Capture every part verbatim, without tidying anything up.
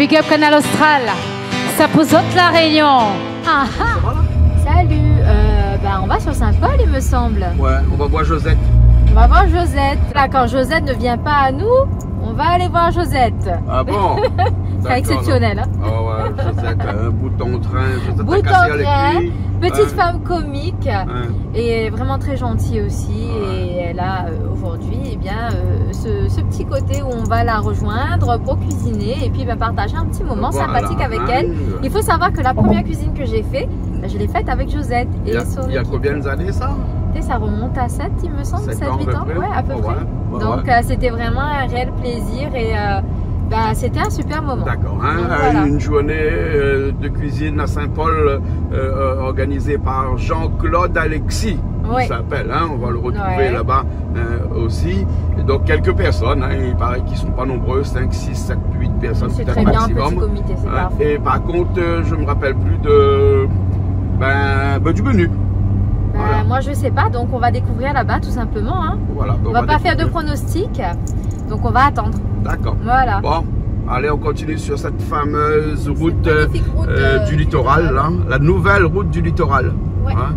Big up Kanal Austral, sa pou zot La Réunion. Ah, ah. Salut, euh, ben, on va sur Saint-Paul, il me semble. Ouais, on va voir Josette. On va voir Josette. Là, quand Josette ne vient pas à nous, on va aller voir Josette. Ah bon ? C'est exceptionnel, hein ? D'accord, alors. Ah ouais, Josette, un bout en train, Josette a cassé les couilles. Bout en train, petite femme comique et vraiment très gentille aussi. Ouais. Et elle a, euh, aujourd'hui, eh bien, euh, ce, ce petit côté où on va la rejoindre pour cuisiner et puis, bah, partager un petit moment sympathique avec elle. Voilà, hein. Il faut savoir que la première cuisine que j'ai fait, bah, je l'ai faite avec Josette et son équipe. Il y a, il y a combien d'années, ça ? Et ça remonte à sept, il me semble, sept, huit ans. Sept ans à peu près. Ouais, à peu près. Ouais, ouais. Donc, euh, c'était vraiment un réel plaisir et, euh, bah, c'était un super moment. D'accord, hein. Donc, voilà. Une journée, euh, de cuisine à Saint-Paul, euh, euh, organisée par Jean-Claude Alexis, il s'appelle, hein. Ouais. On va le retrouver là-bas, euh, aussi. Et donc, quelques personnes, hein, il paraît qu'ils sont pas nombreux, cinq, six, sept, huit personnes, peut-être maximum. C'est très bien, petit comité, c'est parfait. Hein, et par contre, euh, je me rappelle plus de, ben, ben, du menu. Ben, moi, je sais pas, donc on va découvrir là-bas, tout simplement, hein. Voilà, donc on va pas faire de pronostic. On va découvrir. Donc, on va attendre. D'accord. Voilà. Bon, allez, on continue sur cette fameuse route, euh, du littoral, là. Cette magnifique route, euh, du littoral. La nouvelle route du littoral. Ouais. Hein ?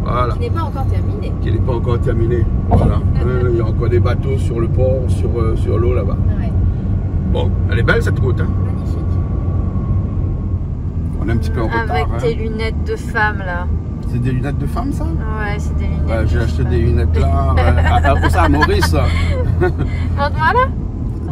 Voilà. Qui n'est pas encore terminée. Qui n'est pas encore terminée. Voilà. Hein, il y a encore des bateaux sur le port, sur, euh, sur l'eau là-bas. Ouais. Bon, elle est belle, cette route, hein ? Magnifique. On est un petit peu en retard, hein. Avec tes lunettes de femme, là. C'est des lunettes de femme, ça ? Ouais, c'est des lunettes de femme. Ouais, j'ai acheté des lunettes là, ouais. Ah, ah, pour ça, à Maurice, ça. Montre-moi là.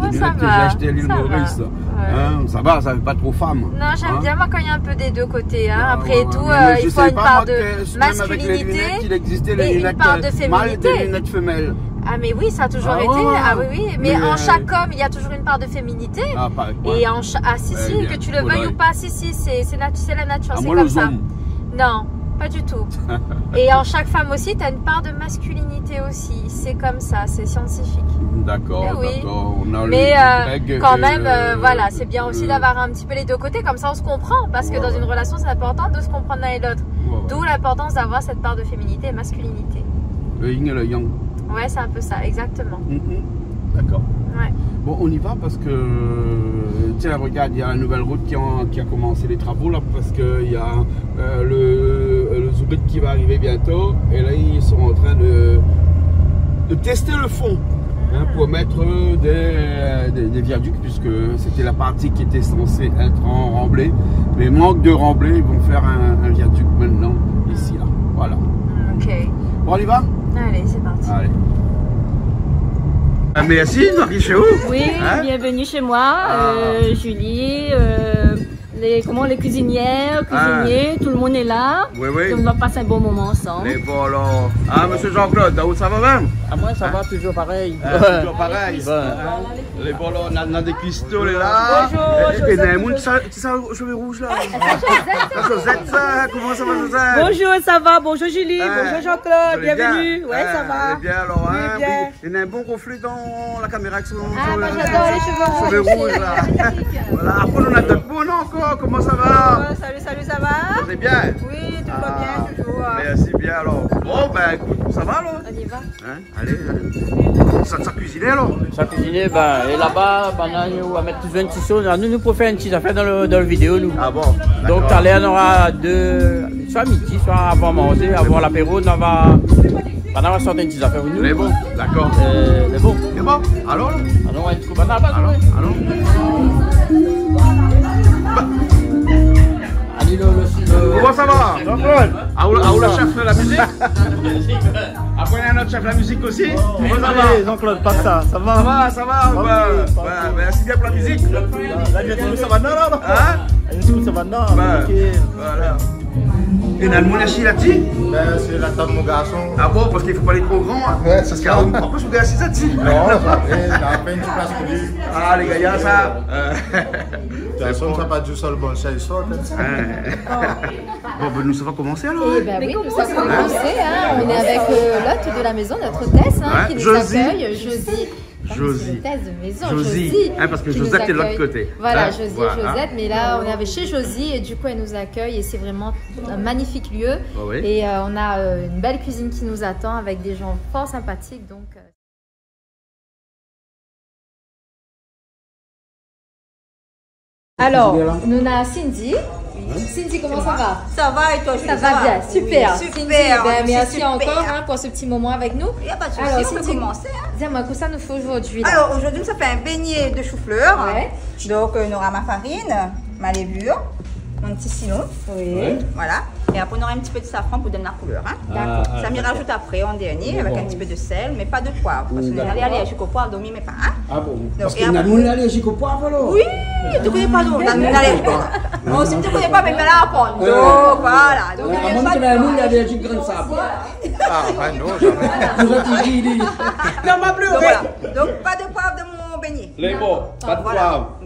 Des lunettes que j'ai achetées à l'île Maurice. Oh, ça va. Ça va. Ouais. Hein, ça va, ça fait pas trop femme. Non, j'aime bien, moi, quand il y a un peu des deux côtés, hein. Hein ? Après tout, euh, il faut une part de masculinité et une part de féminité. Ah ouais, mais moi, je sais pas que même avec les lunettes, il existait les lunettes, euh, mâles et des lunettes femelles. Ah, mais oui, ça a toujours été. Ah ouais, ouais. Ah oui, oui. Mais, euh, en chaque homme, il y a toujours une part de féminité. Ah, pas, ouais. Et en cha-, ah, si, si, que tu le veuilles ou pas, si, si, c'est, c'est nat-, c'est la nature, c'est comme ça. Ah, moi, les hommes. Non, pas du tout. Et en chaque femme aussi, t'as une part de masculinité aussi. C'est comme ça, c'est scientifique. D'accord, d'accord. Eh oui. Mais, euh, quand même, euh, voilà, c'est bien aussi d'avoir un petit peu les deux côtés, comme ça on se comprend, parce que dans une relation, c'est important de se comprendre l'un et l'autre. Ouais, ouais. D'où l'importance d'avoir cette part de féminité et masculinité. Le yin et le yang. Ouais, c'est un peu ça, exactement. Mhm. D'accord. Ouais. Bon, on y va parce que, euh, tiens, regarde, il y a une nouvelle route qui a, qui a commencé les travaux là, parce que il y a, euh, le, le Zourit qui va arriver bientôt. Et là, ils sont en train de, de tester le fond, hein, pour mettre des, des, des viaducs, puisque c'était la partie qui était censée être en remblai. Mais manque de remblai, ils vont faire un, un viaduc maintenant, ici, là. Voilà. Ok. Bon, on y va ? Allez, c'est parti. Allez. Ah, merci, Marie, chez vous. Oui, bienvenue chez moi, euh, Julie, euh, les, comment, les cuisinières, cuisiniers, tout le monde est là. Oui, oui. Donc, on va passer un bon moment ensemble. Les voleurs. Ah, monsieur Jean-Claude, Daoud, ça va bien ? Ah, moi, ça va, toujours pareil. Ah, toujours pareil. Bon. Les voleurs, on a, on a des cuistots, là. Bonjour, Josette. Et, et, et, Ti sa, cheveux rouges, là. Ah, Josette, ça. Josette, ça, comment ça va, Josette ? Bonjour, ça va ? Bonjour, Julie. Bonjour, Jean-Claude. Vous allez bien ? Bienvenue. Ouais, ça va. Vous allez bien, alors, hein ? Oui, bien. Il y a un bon reflet dans la caméra avec son, son, son cheveu rouge, là. Ah, moi, j'adore les cheveux rouges, c'est magnifique. Voilà, après, on a d'autres mots, non, encore. Comment ça va ? Oh, salut, salut, ça va ? Vous allez bien ? Oui, toujours bien, toujours. Ah, merci bien, alors. Bon, ben, écoute, ça va, alors ? On y va. Hein ? Allez, allez. Sa, sa kuiziné, alor ? Sa kuiziné, ben, é laba, banna, nou va mèt toultan in ti shoz. Nou, nou pou fé in ti zafèr dan le, dan le vidéo, nou. Ah bon ? Donk, talèr, nora de, soi midi, soi avan manzé, avan lapéro, nou va, banna va sort in ti zafèr pou nou. Lé bon, dakor. Euh, lé bon. Lé bon, alon. Alon, ouais, du kou, banna, alon, alon. Koman sa va ? Jean-Claude. Ah, ou, ah, ou le chef de la musique ? Apré, néna in not chef la mizik osi. Koman sa va ? Allez, Jean-Claude, pas ça, ça va ? Sa va, sa va, ben, ben, mèrsi bien pou la mizik. La mizik, sa va, non, non, non. Hein ? La mizik, sa va, non, ok. Voilà. É néna in moun isi la di ? Ben, sé la tab mon garson. Ah bon, parske i fo pa lé tro gran, hein ? Ouais, sé sa. Parske, an plis, mon garson, sa di. Non, sa va, la fé in ti plas pou li. Ah, lé gayar, sa. Euh. De tout fason, sa pa di sèl bon, sa i sort, hein. Hein. Bon, ben, nou sa va komansé, alor, hein ? Eh ben oui, nous allons commencer, hein. On est avec, euh, l'hôte de la maison, notre hôtesse, hein, qui nous accueille, Josie. Josie. Comme c'est l'hôtesse de maison, Josie, hein, parce que Josette est de l'autre côté. Voilà, Josie et Josette, mais là, on est avec, chez Josie, et du coup, elle nous accueille, et c'est vraiment un magnifique lieu. Ah oui. Et, euh, on a, euh, une belle cuisine qui nous attend, avec des gens fort sympathiques, donc, euh, Alors, nou néna Cindy. Cindy, comment ça va ? Ça va et toi, Julie ? Ça va bien, super. Oui, super, Cindy, ben, merci encore, hein, pour ce petit moment avec nous. Il y a pas de souci, on peut commencer, hein. Alors, Cindy, dis-moi, kosa nou fé zordi la ? Alors, aujourd'hui, ça fait un beignet de chou-fleur. Ouais. Donc, euh, on aura ma farine, ma levure, mon petit ciron. Oui. Ouais. Voilà. Et après, on aura un petit peu de safran pour donner la couleur, hein. D'accord. Ah, ça, mi rajout après, en dernier, avec un petit peu de sel, mais pas de poivre, parce que mi lé alérjik o poiv, donk mi mèt pa, hein. Ah bon ? Donc, parce que tout le monde est allergique au poivre, alors ? Oui, tu connais pas, non, on a une allergie. Non, si tu connais pas, mais là, apprendre. Donc, voilà. Donc, il y a pas de poivre. Ah, ben non, jamais. Vous êtes ici, il dit. Non, ma bleu. Donc, voilà. Donc, pas de poivre dans mon beignet. Lé bon, pa de poiv.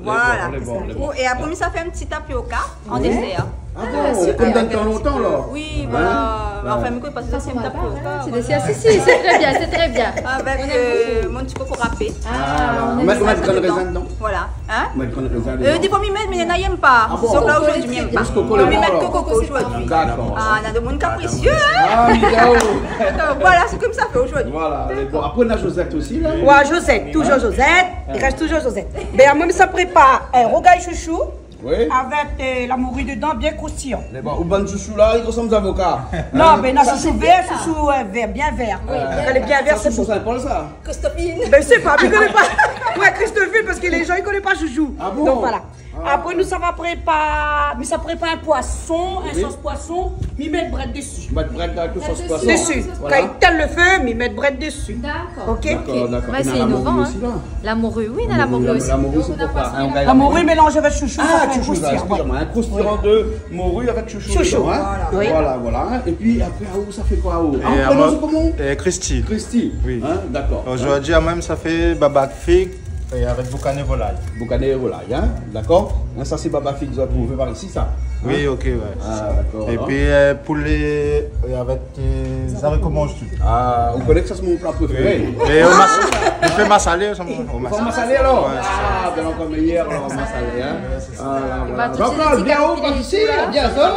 Voilà. Lé bon, lé bon. Et après, ça fait un petit tapioca en dessert. Ah bon, super. Comme dans le temps longtemps, là. Oui, voilà. Hein ? Enfin, mi koné pa si sé in tapioca, voilà. Si, si, c'est très bien, c'est très bien. Avec, euh, mon petit coco râpé. Ah, on aime ça dedans. Ou mèt grin rézin dedan ? Voilà. Hein ? Ou mèt grin rézin dedan ? Euh, des fois, mi mèt, mais il y en a, ils aiment pas. Ah bon ? Donc là, aujourd'hui, mi mèt pa. Juste coco, lé bon, alors. Mi mèt coco, coco aujourd'hui. D'accord. Ah, on a des monde capricieux, hein ? Ah, mi di aou. Donc, voilà, c'est comme ça fait aujourd'hui. Voilà, lé bon. Après, on a Josette aussi, là. Ouais, Josette, toujours Josette. Hein ? Il reste toujours Josette. Ben, moi, ça prépare un rougail chouchou. Oui. Avec, euh, la morue dedans, bien croustillant. Lé bon. Ou bann chouchou la, i resanm zavoka. Non, ben non, chouchou vèr, chouchou, euh, vèr, bien vèr. Oui, bien vèr. Kan lé bien vèr, sé bon. Sa, chouchou Saint-Paul, sa ? Christophine. Ben, mi koné pa. Ouais, Christophine, parce que les gens, i koné pa chouchou. Ah bon ? Donc, voilà. Ah. Après, nou sa va prépar, mi sa prépar in poison, in sos poison, mi mèt brèd desi. Mèt brèd dan tout sos poison. Desi. Voilà. Kan i tinn lo fé, mi mèt brèd desi. D'accord. Ok ? D'accord, d'accord. Bah, c'est innovant, hein. La morue, oui, on a la morue aussi. La morue, c'est pourquoi ? La morue mélangée avec chouchou, ça fait un croustillant. Ah, chouchou, excusez-moi, un croustillant de morue avec chouchou dedans, hein. Chouchou. Oui. Voilà, voilà, hein. Et puis après, ah, ça fait quoi, ah ? Et comment ? Christy. Christy. Oui. Hein, d'accord. Aujourd'hui, moi-même, ça fait babak fig. Et avec boucané volaille. Boucané volaille, hein, d'accord. Hein, ça, c'est babak fig, zot i trouv par ici, ça. Hein ? Oui, ok, ouais. Ah, d'accord, alors. Et puis, euh, poulet, euh, avec, euh, zariko manz tout. Ah, ou koné ke sa sé mon pla préféré. Oui. Et au mas-, mi fé masalé, sa, au mas-. Ou fé masalé, alors ? Ouais, c'est ça. Ah, ben, encore meilleur, alors, masalé, hein. Ah, voilà. Jean-Claude, bien haut, par ici, là. Bien ça.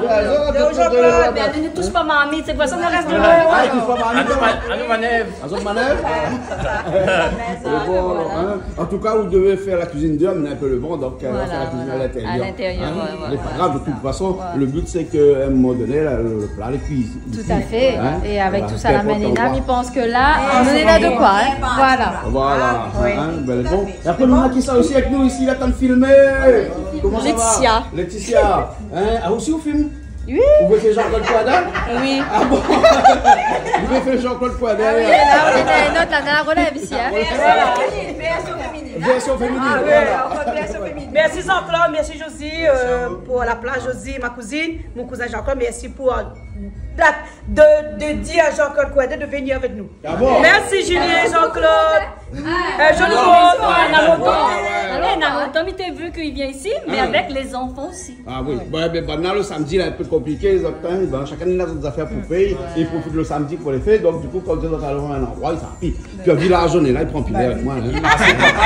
Bien ça, bien, Jean-Claude, bien, ne touche pas mamie, c'est quoi ça, on reste de loin. Ah, i toush pa mamie. Anou manèv. Azot manèv ? Mé bon, voilà. Hein. En tout cas, vous devez faire la cuisine dehors, mais un peu le vent, donc, euh, on fait la cuisine à l'intérieur. Voilà. À l'intérieur, ouais, ouais. Hein ? Mais pas grave, de toute façon, le but, c'est qu'à un moment donné, là, le, le plat, les cuisines. Tout à fait. Hein ? Et avec tout ça, la manina, je pense que là, on est là de quoi, hein ? Voilà. Voilà. Ah, oui. Hein, ben, bon. Tout à fait. Et après, nou néna kisa aussi avec nous ici, là, en train de filmer ? Comment ça va ? Laetitia. Laetitia. Hein ? Ah, aussi, ou film ? Oui. Ou vé fé Jean-Claude Coindin ? Oui. Ah bon ? Ou vé fé Jean-Claude Coindin. Ah oui, là, on est dans une autre, là, dans la relève ici, hein. Version féminine. Version féminine. Ah oui, voilà. Encore version féminine. Merci Jean-Claude, merci Josie, euh, pour la place, Josie, ma cousine, mon cousin Jean-Claude, merci pour, euh, la, de, de dire à Jean-Claude Coindin de venir avec nous. Ah bon ? Merci Julien, Jean-Claude. Euh, je le montre, na lontan. Ah, ouais. Na lontan, mi té vu qu'il vient ici, mais avec les enfants aussi. Ah oui. Bon, ben, ben, la, le samedi, là, un peu compliqué, les enfants, ben, chacun a ses affaires pour payer, et il profite le samedi pour les faire. Donc, du coup, quand ils sont à un endroit, ils s'en pillent. Puis, vu la journée, là, il prend plus l'air avec moi, hein.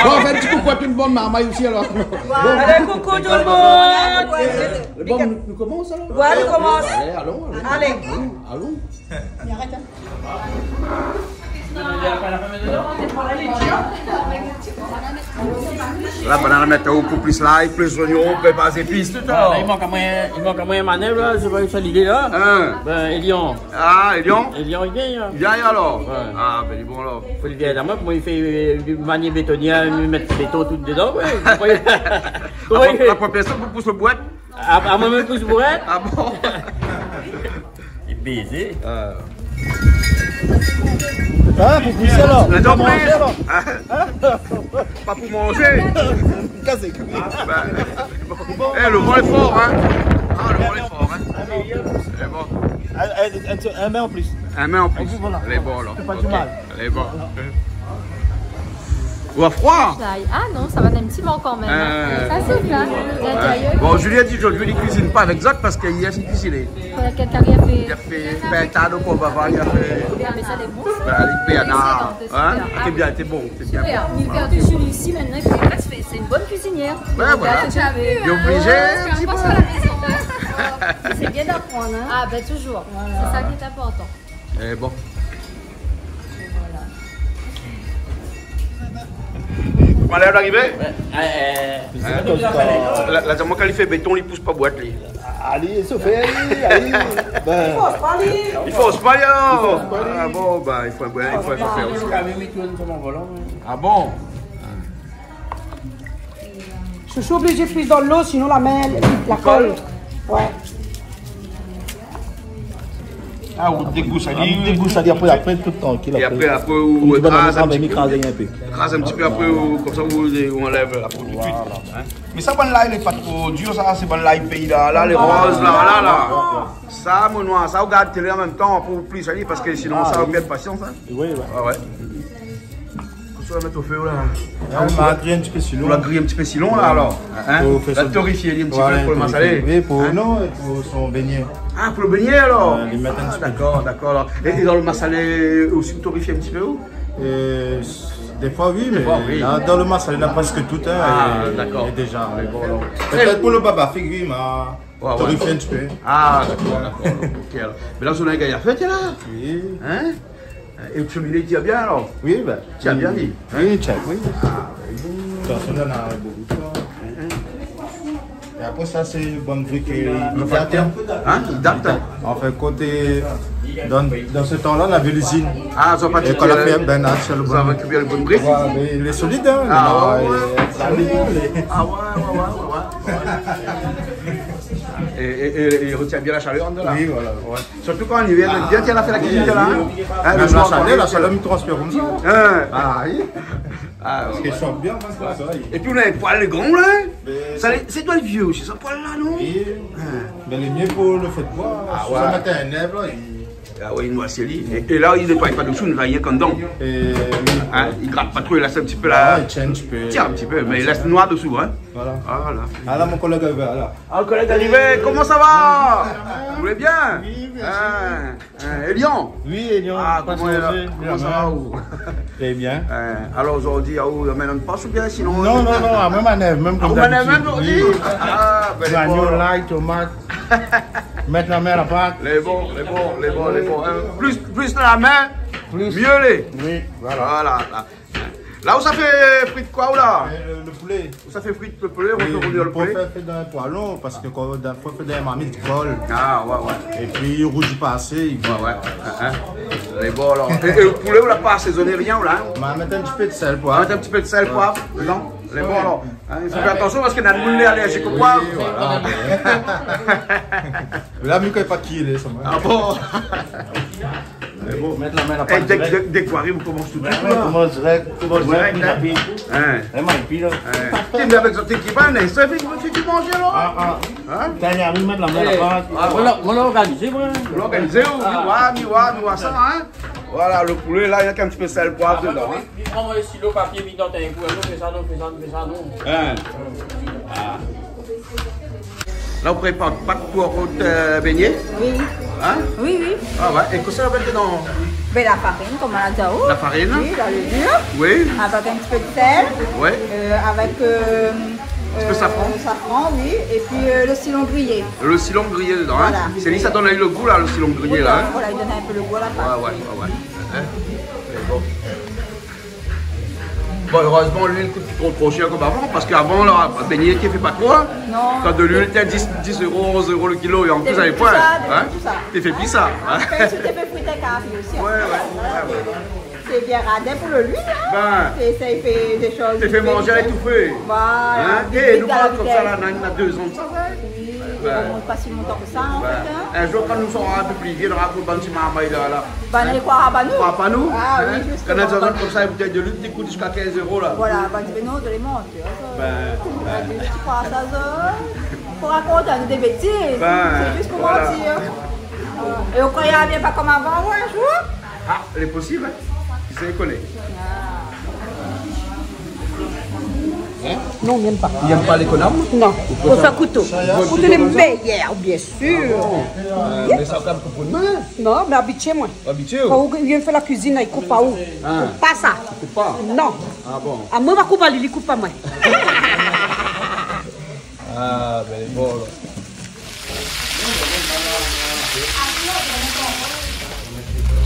Bon, on fait un petit coucou à tout le monde, marmaille aussi, alors. Bon. Allez, coucou tout le monde. Bon, nou, nou komans, alors ? Ouais, nou komans. Allez, allons, allons. Allez. Allons, allons. La banane, mèt in kou plis lay, plis zoignon, prépar zépis, tout sa. La, i mank amoin, i mank amoin in manèv la, sé pa sa lidé la. Hein. Ben, Elian. Ah, Elian ? Elian, li vien, hein. Li vien, alors ? Ouais. Ah, ben, li lé bon, alors. Fo li vien la, moin, koman li fé, euh, manié bétonié, li mèt béton tout dedan, ouais. Koman li fé ? La, la promièr sa pou pous le bouèt. Ah, ah, moin mèm pous bouèt. Ah bon ? Li bézé. Euh. Hein, pou pousé, alors ? Pou manzé, alors ? Hein ? Pa pou manzé. Kasé. Ah, ben, bon. Eh, le van lé for, hein ? Ah, le van lé for, hein ? Lé bon. Ah, eh, eh, in min an plis. In min an plis. Voilà. Lé bon, alors. Fé pa di mal. Ok. Lé bon. Ou la fré ? Ah non, sa va, in ti mé kan mèm, hein. Euh. Sa sé bien. Ouais. Bon, Julie la di zordi li kuizine pa avèk zot parske yèr li kuizine. Kèl kari la fé ? Li la fé pintad o por bava, li la fé. Ah, mé sa lé bon, sa. Voilà, li pé ana. Excellent, c'est super. Hein ? Sé bien, sé bon, sé bien. Super. Li fé de Julie isi, mintnan li fé, sé in bone kuizinièr. Ouais, voilà. Li lé oblizé, euh, in ti pé. C'est bien d'apprendre, hein. Ah, ben, toujours. Voilà. C'est ça qui est important. Eh bon. Malèr d'arivé ? Ouais, euh, euh, la, la, kan li fé béton, li pous pa bwat, li. Alé, sofèr, alé. Ben, i fors pa, li. I fors pa, li, alor. I fors pa, li. Ah bon, ben, i fo, ben, i fo fé osi. Ah bon ? Chouchou, oblizé fri dan lo, sinon la min, la kol. Ouais. Ah, ou dégous ali. Ah, ou dégous ali, apré, apré, tout trankil, apré. É apré, apré, ou kraz in ti pé. Kraz in ti pé, apré, ou, konmsa, ou, ou anlèv la po tout suit. Voilà. Hein ? Mé sa, bann la, lé pa tro dir, sa, sé bann la péi la, la, lé roz la, la, la. Sa, mon noir, sa, ou gard télé an mèm tan, pou plis ali, parske sinon, sa va pèrd pasians, hein. Oui, oui. Ah ouais. Kosa ou la mèt o fé, la ? Ah, ou la gri in ti pé silon. Ou la gri in ti pé silon, la, alor. Hein ? Pou fé sa. Ou la torifié in ti pé pou lo masalé. Oui, pou, non, pou son bégné. Ah, pou lo bégné, alor. Ouais, li mèt in ti pé. Ah, dakor, dakor, alor. É, é dan lo masalé osi, ou torifié in ti pé, ou ? Euh, défoi, oui, mé la, dan lo masalé, la, prèsk tout, hein, lé déza. Ah, dakor. Mé bon, alor. Pétèt pou lo baba fig, oui, ma Ouais, ouais. Torifié in ti pé. Ah, dakor, dakor. Ok, alor. Mé la, zot la gingn afèr, tiens, la. Oui. Hein ? É lo sheminé, i tir bien, alor ? Oui, ben. Tir bien, li. Oui, tir, oui. Ah, oui. Pèrsone la na bokou de tan. Hein, hein. É apré sa, sé bann brik, euh, i dat, hein. Hein ? I dat, hein. Anfin, koté, dan, dan se tan-la, navé lizine. Ah, sa va pa... É kan la fé, ben, na, sé lo bon. Sa va rékipéré lo bon brik. Ouais, mé lé solid, hein. Ah, ouais, ouais, ouais. Ah, ouais, ouais, ouais, ouais. É, é, é, é i rotien bien la shalèr andan la. Oui, voilà. Ouais. Sirtou kan livèr, bien, tiens, la fé la kuizine, tiens, la, hein. Hein, mèm la shalèr, la shalèr i transpir konmsa. Hein. Ah, oui. Ah, ouais. Parske i shant bien, konmsa, oui. É pi, ou na in poèl gran, la, hein. Mé sa, sé, sé doi lo vié osi, sa, poèl-la, non ? Oui. Hein. Mé lé myé pou lo fé d'boi. Ah, ouais. Si sa mèt in nèv, la, i Ah ouais, i noir ali. É, é la, i nétoiy pa dosou, i nétoiy rienk andan. Euh, oui. Hein, i grat pa tro, i lès in ti pé la. Ah, i tien in ti pé. Tien in ti pé, mé i lès noir dosou, hein. Voilà. Ah, voilà. Ah, la, mon kolèg arivé, la. Ah, lo kolèg arivé, koman sa va ? Vous allez bien ? Oui, merci. Hein, hein, Elian ? Oui, Elian. Ah, koman sa va, ou ? Très bien. Hein, alor, zordi, ah, ou amèn in pans oubien sinon ? Non, non, non, ah, mèm manèv, mèm konm d'abitid. Ah, ou manèv mèm zordi ? Oui. Ah, ben, lé bon, alor. Zagno, lay, tomat. Mèt la min a la pat. Lé bon, lé bon, lé bon, lé bon. Hein, plis, plis la min, myé lé. Oui, voilà. Voilà, la. La, ou sa fé frit koi, ou la ? Euh, le, le poulet. Ou sa fé frit lo poulé, ou fé roulir lo poulé. Oui, pou fé, fé dan in poêlon, parske kan, dan, pou fé dan in marmit, i kol. Ah, ouais, ouais. É pi, i rouzi pa asé, i... Ouais, ouais. Hein, hein. Lé bon, alor. É, é lo poulé, ou la pa asézoné rien, ou la, hein ? Ma mèt in ti pé d'sèl, poiv. Ah, mèt in ti pé d'sèl, poiv, dedan. Lé bon, alor. Hein, i fo fé atansion parske na demoun lé alèrzik o poiv. Oui, voilà. La, mi koné pa ki lé, sa, moin. Ah bon ? Mé bon, mèt la min a la pat dirèk. É dèk, dèk, dèk ou ariv, ou komans tout suit, la. Ouais, ouais, komans dirèk, komans dirèk, dirèk, la. Hein. Vréman, épi, la. Hein. Ti, mé avèk zot ékip, hein, sa i fé, fé, fé manzé, la. Ah, ah. Hein ? Tin, i ariv mèt la min a la pat. Ah, ouais. Moin la, moin la organizé, moin. Ou la organizé, ou, mi oi, mi oi, mi oi sa, hein. Voilà, lo poulé, la, néna k'in ti pé sèl, poiv dedan, hein. Li pran, moin, lo stilo, papié, mi note in kou, nou fé sa, nou fé sa, nou fé sa, nou. Hein. Ah. La, ou prépar pat pou out, euh, bégné ? Oui. Hein ? Oui, oui. Ah ouais. É kosa ou la mèt dedan ? Ben, la farine, konm ou la di aou. La farine ? Oui, la levure. Oui. Avèk in ti pé d'sèl. Oui. Euh, avèk, euh, in ti pé safran. Euh, safran, oui. É pi, euh, lo silon griyé. Lo silon griyé dedan, hein ? Voilà. Sé li, sa i donn lo gou, la, lo silon griyé, la, hein ? Voilà, voilà, i donn in pé lo gou a la pat. Ouais, ouais, ouais, ouais. Hein ? Lé bon. Bon, erèzman, luil i kout pi tro, tro shèr konm avan, parske avan, la, bégné té i fé pa tro, hein. Non. Kan de luil té a dis, dis euro, onz euro lo kilo, é an plis, té fé pi sa, hein. Té fé pi sa, hein. Apré, si té fé frit kari osi, hein. Ouais, ouais, ouais, ouais. Sé bien radin pou lo luil, hein. Ben. Sé, sa i fé dé shoz. Té i fé manzé a la étoufé. Voilà. Hein ? Vit, vit, vit, dan la vitès. É nou, konmsa, la, na, na dé zan de sa, hein. Oui, i romont pa si lontan ke sa, an fèt, hein. In zour, kan nou sora in pé pli vié, nou rakont bann ti marmay la, la. Bann lé kroi pa nou. Kroi pa nou. Ah oui, zistoman. Kan néna zot konmsa, in boutèy de lit i kout ziska kinz euro, la. Voilà, bann ti, mé non, de lé mont, tu vois, sa. Ben, ben. Bann ti kroi sa, sa. Fo rakont anou dé bétiz. Ben, voilà. Sé zis pou manti, hein. É ou kroi i vien pa konm avan, ouais, in zour ? Ah, lé posib, hein. Kisa i koné ? Ah. Hein ? Non, mi èm pa. Ou èm pa lé konom ? Non. Ou préfèr kouto. Kouto lé méyèr, bien sir. Ah bon ? Euh, mé sa, ou pé koup out min ? Non, mé abitié, moin. Abitié, ou ? Kan ou vien fé la kuizine, i koup pa ou. Hein ? Koup pa sa. I koup pa ? Non. Ah bon ? Amoin, ma koup ali, li koup pa moin. Ah, ben, bon, alor.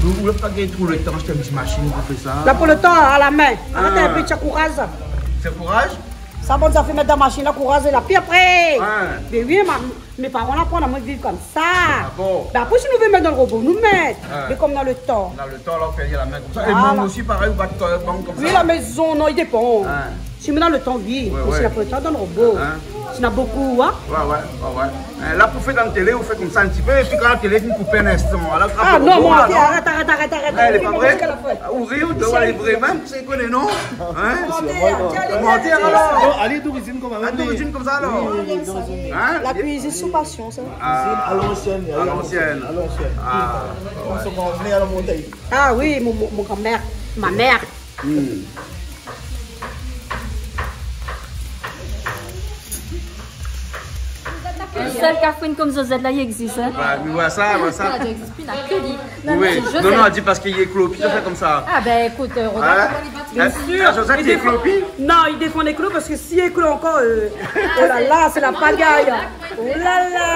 Ou, ou la pa gingn trouv lo tan ashté in ti mashine pou fé sa ? La, pou lo tan, a la min. Arèt in pé, ti akouraze. Kouraz. Sa bann zafèr mèt dan mashine la, kouraz la. Pi apré, bin oui, ma, mé paran la aprann amoin viv konmsa. Ah bon ? Bin apré, si nou vé mèt dan lo robo, nou mèt. Mé konm nou na lo tan. Nou na lo tan, la, ou fé la min konmsa. É nou osi, parèy, ou bat, euh, bang konmsa. Oui, la mézon, non, i dépan. Si nou na lo tan, oui. Oué, si na pa lo tan, dan lo robo. Si na bonpé, hein. Oué, oué, oué, oué. Hein, la, pou fé dan la télé, ou fé konmsa in ti pé, épi kan la télé, ou koup in instan. Ah non, non, arèt, arèt, arèt, arèt. Lé pa vré ? Ou ri, ou doi, lé vré mèm, sé koi, non ? Hein ? Manti, alor. Non, alé, dorizine konmsa. Ah, dorizine konmsa, alor. Oui, oui, dorizine. Hein ? La kuizine sou pasion, sa. Ah. Kuizine a lansièn. A lansièn. A lansièn. Ah, oué. Konmsa, kan ou vien a la montagn. Ah oui, mon, mon, mon grand-mère, ma mère. Hmm. Lo sèl kafrine konm Josette la, i égzis, hein ? Ba, mi voi sa, mi voi sa. Ah, i égzis pi, na ke li. Non, non, sé Josette. Non, non, èl i di parské li lé klopi, li fé konmsa. Ah, bin, ékout, euh, regard koman li bat. Hein ? Bien sûr. Ah, Josette, li lé klopi ? Non, li défan lé klo parské si li lé klo ankor, euh, oh la la, sé la pagay. Oh la la.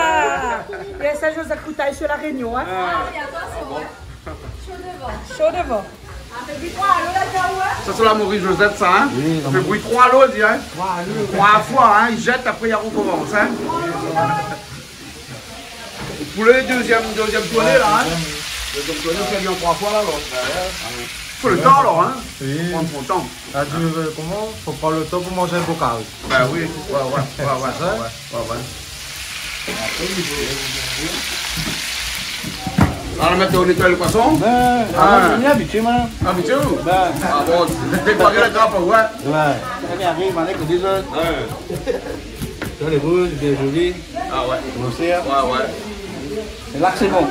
É sa, Josette Koutay sur La Réunion, hein ? Ah oui, atansion, ouais. Sho dovan. Sho dovan. Sa sé la mori Josette, sa, hein ? Oui, la mori. Fé bouyir troi lo, di, hein ? Troi lo. Troi foi, hein ? I zèt, apré i rokomans, hein ? Pou lo dézièm, dézièm tourné, la, hein ? Dézièm. Dézièm tourné, ou fé bien troi foi, la, alor. Fo lo tan, alor, hein ? Oui. Pran son tan. Sa i dir, euh, koman ? Fo pran lo tan pou manz in bokal. Ba oui, oué, oué, oué, oué. Sé sa ? Oué, oué. Apré, i fo... Ah, la, mintnan, ou nétoy lo poison ? Bin, ah, mi lé abitié, moin. Abitié, ou ? Bin. Ah bon, dékoi la trap, oué. Oué. Sa i ariv, moin, lé koné sa. Oué. Sa lé rouz, bien zoli. Ah oué. Koman sa, hein ? Oué, oué. É la, sé bon.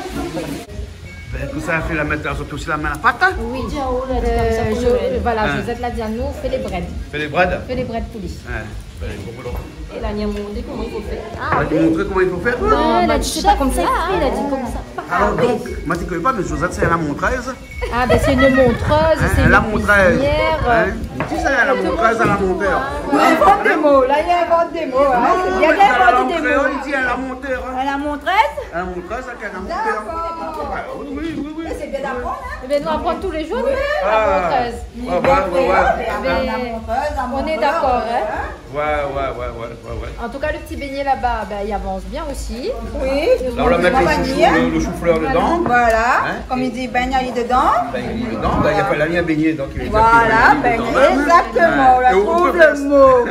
Bin, tout sa, fé la mèt, la, sirtou si la min la pat, hein ? Oui. Euh, Jo-, voilà, Josette la di anou, fé lé brèd. Fé lé brèd ? Fé lé brèd pou li. Hein, fé lé brèd pou li. É la, li la montré koman i fo fé. Ah oui. Montré koman i fo fé, koi ? Non, la di, sé pa konmsa, hein. La di konmsa. Alor, donk, moin, mi koné pa, mé Josette, sé la montrèz. Ah, bin, sé in montrèz, sé in kuizinièr. Hein ? Ki sa, la montrèz, la montrèz ? Li invant dé mo, la, li invant dé mo, hein. Non, sé bien, mé li invant dé mo. An kréol, i di la montrèz, hein. La montrèz ? La montrèz, sa, la montrèz. Dakor. Ah, oui, oui, oui, oui. Mé sé bien d'aprann, hein. Eh ben, nou aprann tou lé zour, nou, la montrèz. Ah, oué, oué, oué. Mé la montrèz, la montrèz, on est d'accord, hein. Oué, oué, oué, oué, oué, oué. En tout cas, le petit beignet là-bas, ben, il avance bien aussi. Oui. La, ou la mèt lo shou, lo, lo shou flèr dedan. Voilà. Hein ? Konm i di, bègn ali dedan. Bègn ali dedan. Ben, i apèl ali in beignet, donk i vé dir ke bègn ali dedan mèm. Voilà, ben, exactement, on a trouvé le mot.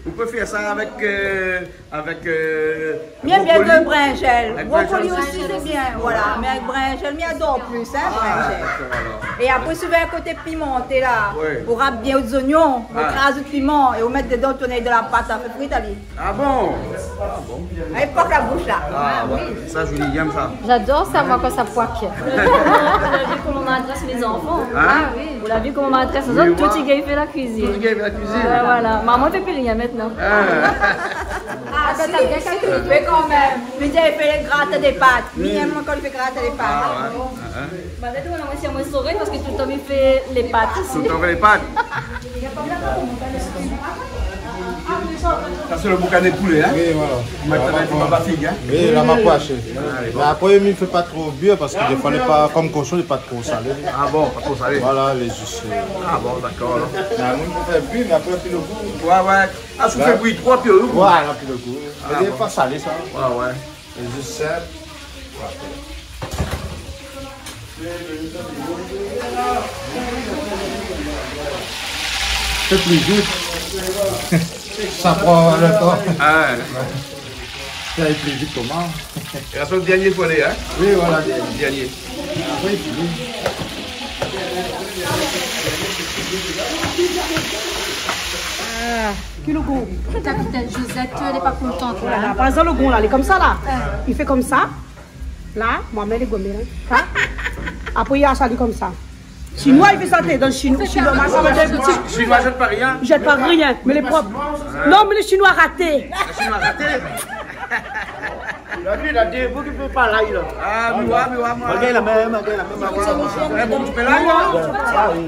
É ou pé fé, ou pé fé sa avèk, euh, avèk, euh, brocoli. Bien, bien, de brinzèl. Avèk brinzèl osi. Brocoli aussi, c'est bien, voilà. Mé avèk brinzèl, mi ador plis, hein, brinzèl. Ah, dakor, alor. É apré, si ou vé in koté pimanté, la, ou rap bien out zoignon, ou kraz out piman, é ou mèt dedan, ou tourn dan la pat, sa fé frit, ali. Ah bon ? Ah bon ? Alé, pok la boush, la. Ah oué. Sa, Julie i èm sa. J'adore ça, moi, quand ça poque. Ou la vi koman ma adrès lé zanfan ? Hein ? Ah oui. Ou la vi koman ma adrès lé zanfan, tout i gingn fé la kuizine. Tout i gingn fé la kuizine. Oué, voilà. Momon i fé pi rien mintnan. Ah. Ah, si, si, mé kanmèm. Mi di, i fé lo gratin dé pat. Mi èm kan i fé gratin dé pat. Ah oué. Hein ? Ba, mintnan, moin osi, moin sora, parské toultan mi fé lé pat osi. Toultan mi fé lé pat. Sa, sé lo boukané poulé, hein ? Oui, voilà. Ou mèt avèk lo baba fig, hein ? Oui, la ma kouash. Ah, lé bon. Mé apré, mi fé pa tro bouyi parské défoi, lé pa, konm koshon, lé pa tro salé. Ah bon, pa tro salé. Voilà, lé zis, euh. Ah bon, dakor, alor. Mé amoin, mi fé bouyi, mé apré, pi lo gou. Oué, oué. Ah, si ou fé bouyi troi, pi lo gou. Voilà, pi lo gou. Ah bon. Mé lé pa salé, sa. Oué, oué. Sé zis sinp. Fé pli vit. Sa pran lo tan. Ah oué. Fé pli vit koman ? É la, sé lo dèrnié foulé, hein ? Oui, voilà, dèrnié. Dèrnié. Apré, fini. Ah. Ki lo gou ? Kapitèn Josette, lé pa kontan, koi. Voilà, par égzanp, lo gou la, lé konmsa, la. Oué. I fé konmsa. La, moin mèt lé gomé, hein. Sa. Apré, i asali konmsa. Shinoi, i fé sa, té, dan Shinoi, Shinoi, ma, sa va dé boutik. Shinoi i zèt pa rien. I zèt pa rien, mé lé prop. Ah. Non, mé lé Shinoi raté. Lé Shinoi raté. La vi, la dé bou ki fé pa lay, la. Ah, mi voi, mi voi, moin. Malgré la mèm, malgré la mèm. Eh, bon, ou pé lay, la ? Ah oui.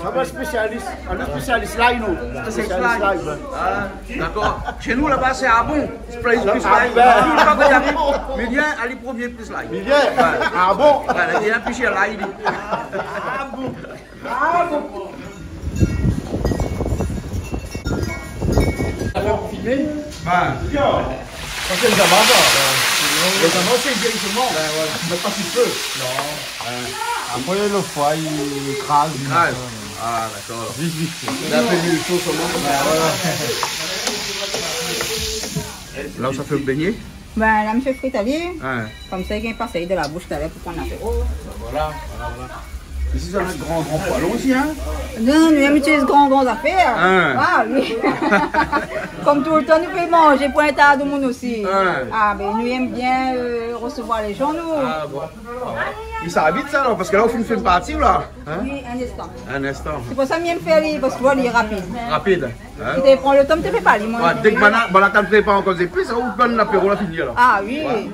Sa va, spésialis. Ah, lo spésialis lay, non. Spésialis lay, oué. Ah, dakor. Shé nou, laba, sé abon. Spésialis lay. Ah, ben. Tout lo moun i ariv, mi vien, ali promié plis lay. Mi vien. Oué. Ah bon ? Oué, la, li la plis lay, li. Ah bon ? Ah bon ? Filmé ? Ben. Parske lé zama, sa. Ben, lé zama, sé direkteman. Ben, voilà. Mé pa si fé. Non. Hein. Apré, lo foi, i kraz. I kraz. Ah, dakor. Vit, vit fé. Lé in pé luil sho solman. Ben, voilà. La, ou sa fé bégné ? Ben, la, mi fé frit ali. Hein. Konmsa, i gingn pa sort de la boush talèr pou pran lapéro. Voilà, voilà, voilà. Isi, sa va èt gran, gran poilon isi, hein ? Non, nou yèm itiliz gran, gran zafèr. Hein. Ah, oui. Konm toultan, nou fé manzé pou in ta domoun osi. Hein. Ah, ben, nou yèm bien, euh, resevoir lé jan, nou. Ah, bon. Mé sa va vit, sa, alor, parske la, ou fine fé in parti, la. Hein ? Oui, in instan. In instan. Sé pou sa mi yèm fé ali, parske, voilà, li lé rapid. Rapid. Hein ? Té pran lo tan, té fé pa li, moin. Ouais, dèk banna, banna la prépar ankor zépis, ou bann lapéro la fini alor. Ah oui, ouais.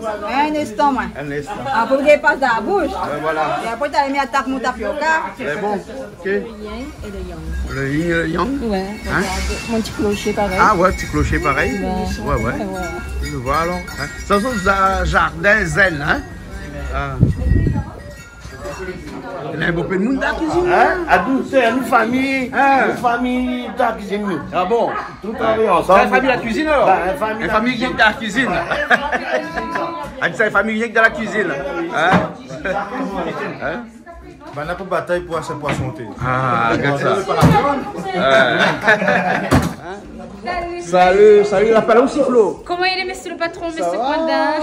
In instan, moin. In instan. Apré, ou pas dan la boush. Ouais, voilà. É apré, ou mèt atak mon tapioka. Sé bon, ok. Le yin et le yang. Le yin et le yang. Ouais, hein ? Regarde, mon ti kloshé parèy. Ah ouais, ti kloshé parèy. Ouais. Ouais, ouais. Ouais, ouais. Je vois alors. Hein ? Sa, sé za-, zardin zen, hein ? Ah. Néna bonpé d'moun dan la kuizine, hein ? Hein ? Anou, sé anou fami, hein ? Nou fami dan la kuizine, nou. Ah bon ? Tout travay ansanm. Sé in fami la kuizine, alor ? Ben, in fami la kuizine. In fami rienk dan la kuizine. Ah, sé in fami rienk dan la kuizine. Hein ? Hein ? Ben, nou la pou batay pou ashté poison, té. Ah, gard sa. Ouais. Salut, salut, la pa la osi, Flo. Koman i lé, mésyé lo patron, mésyé Coindin ?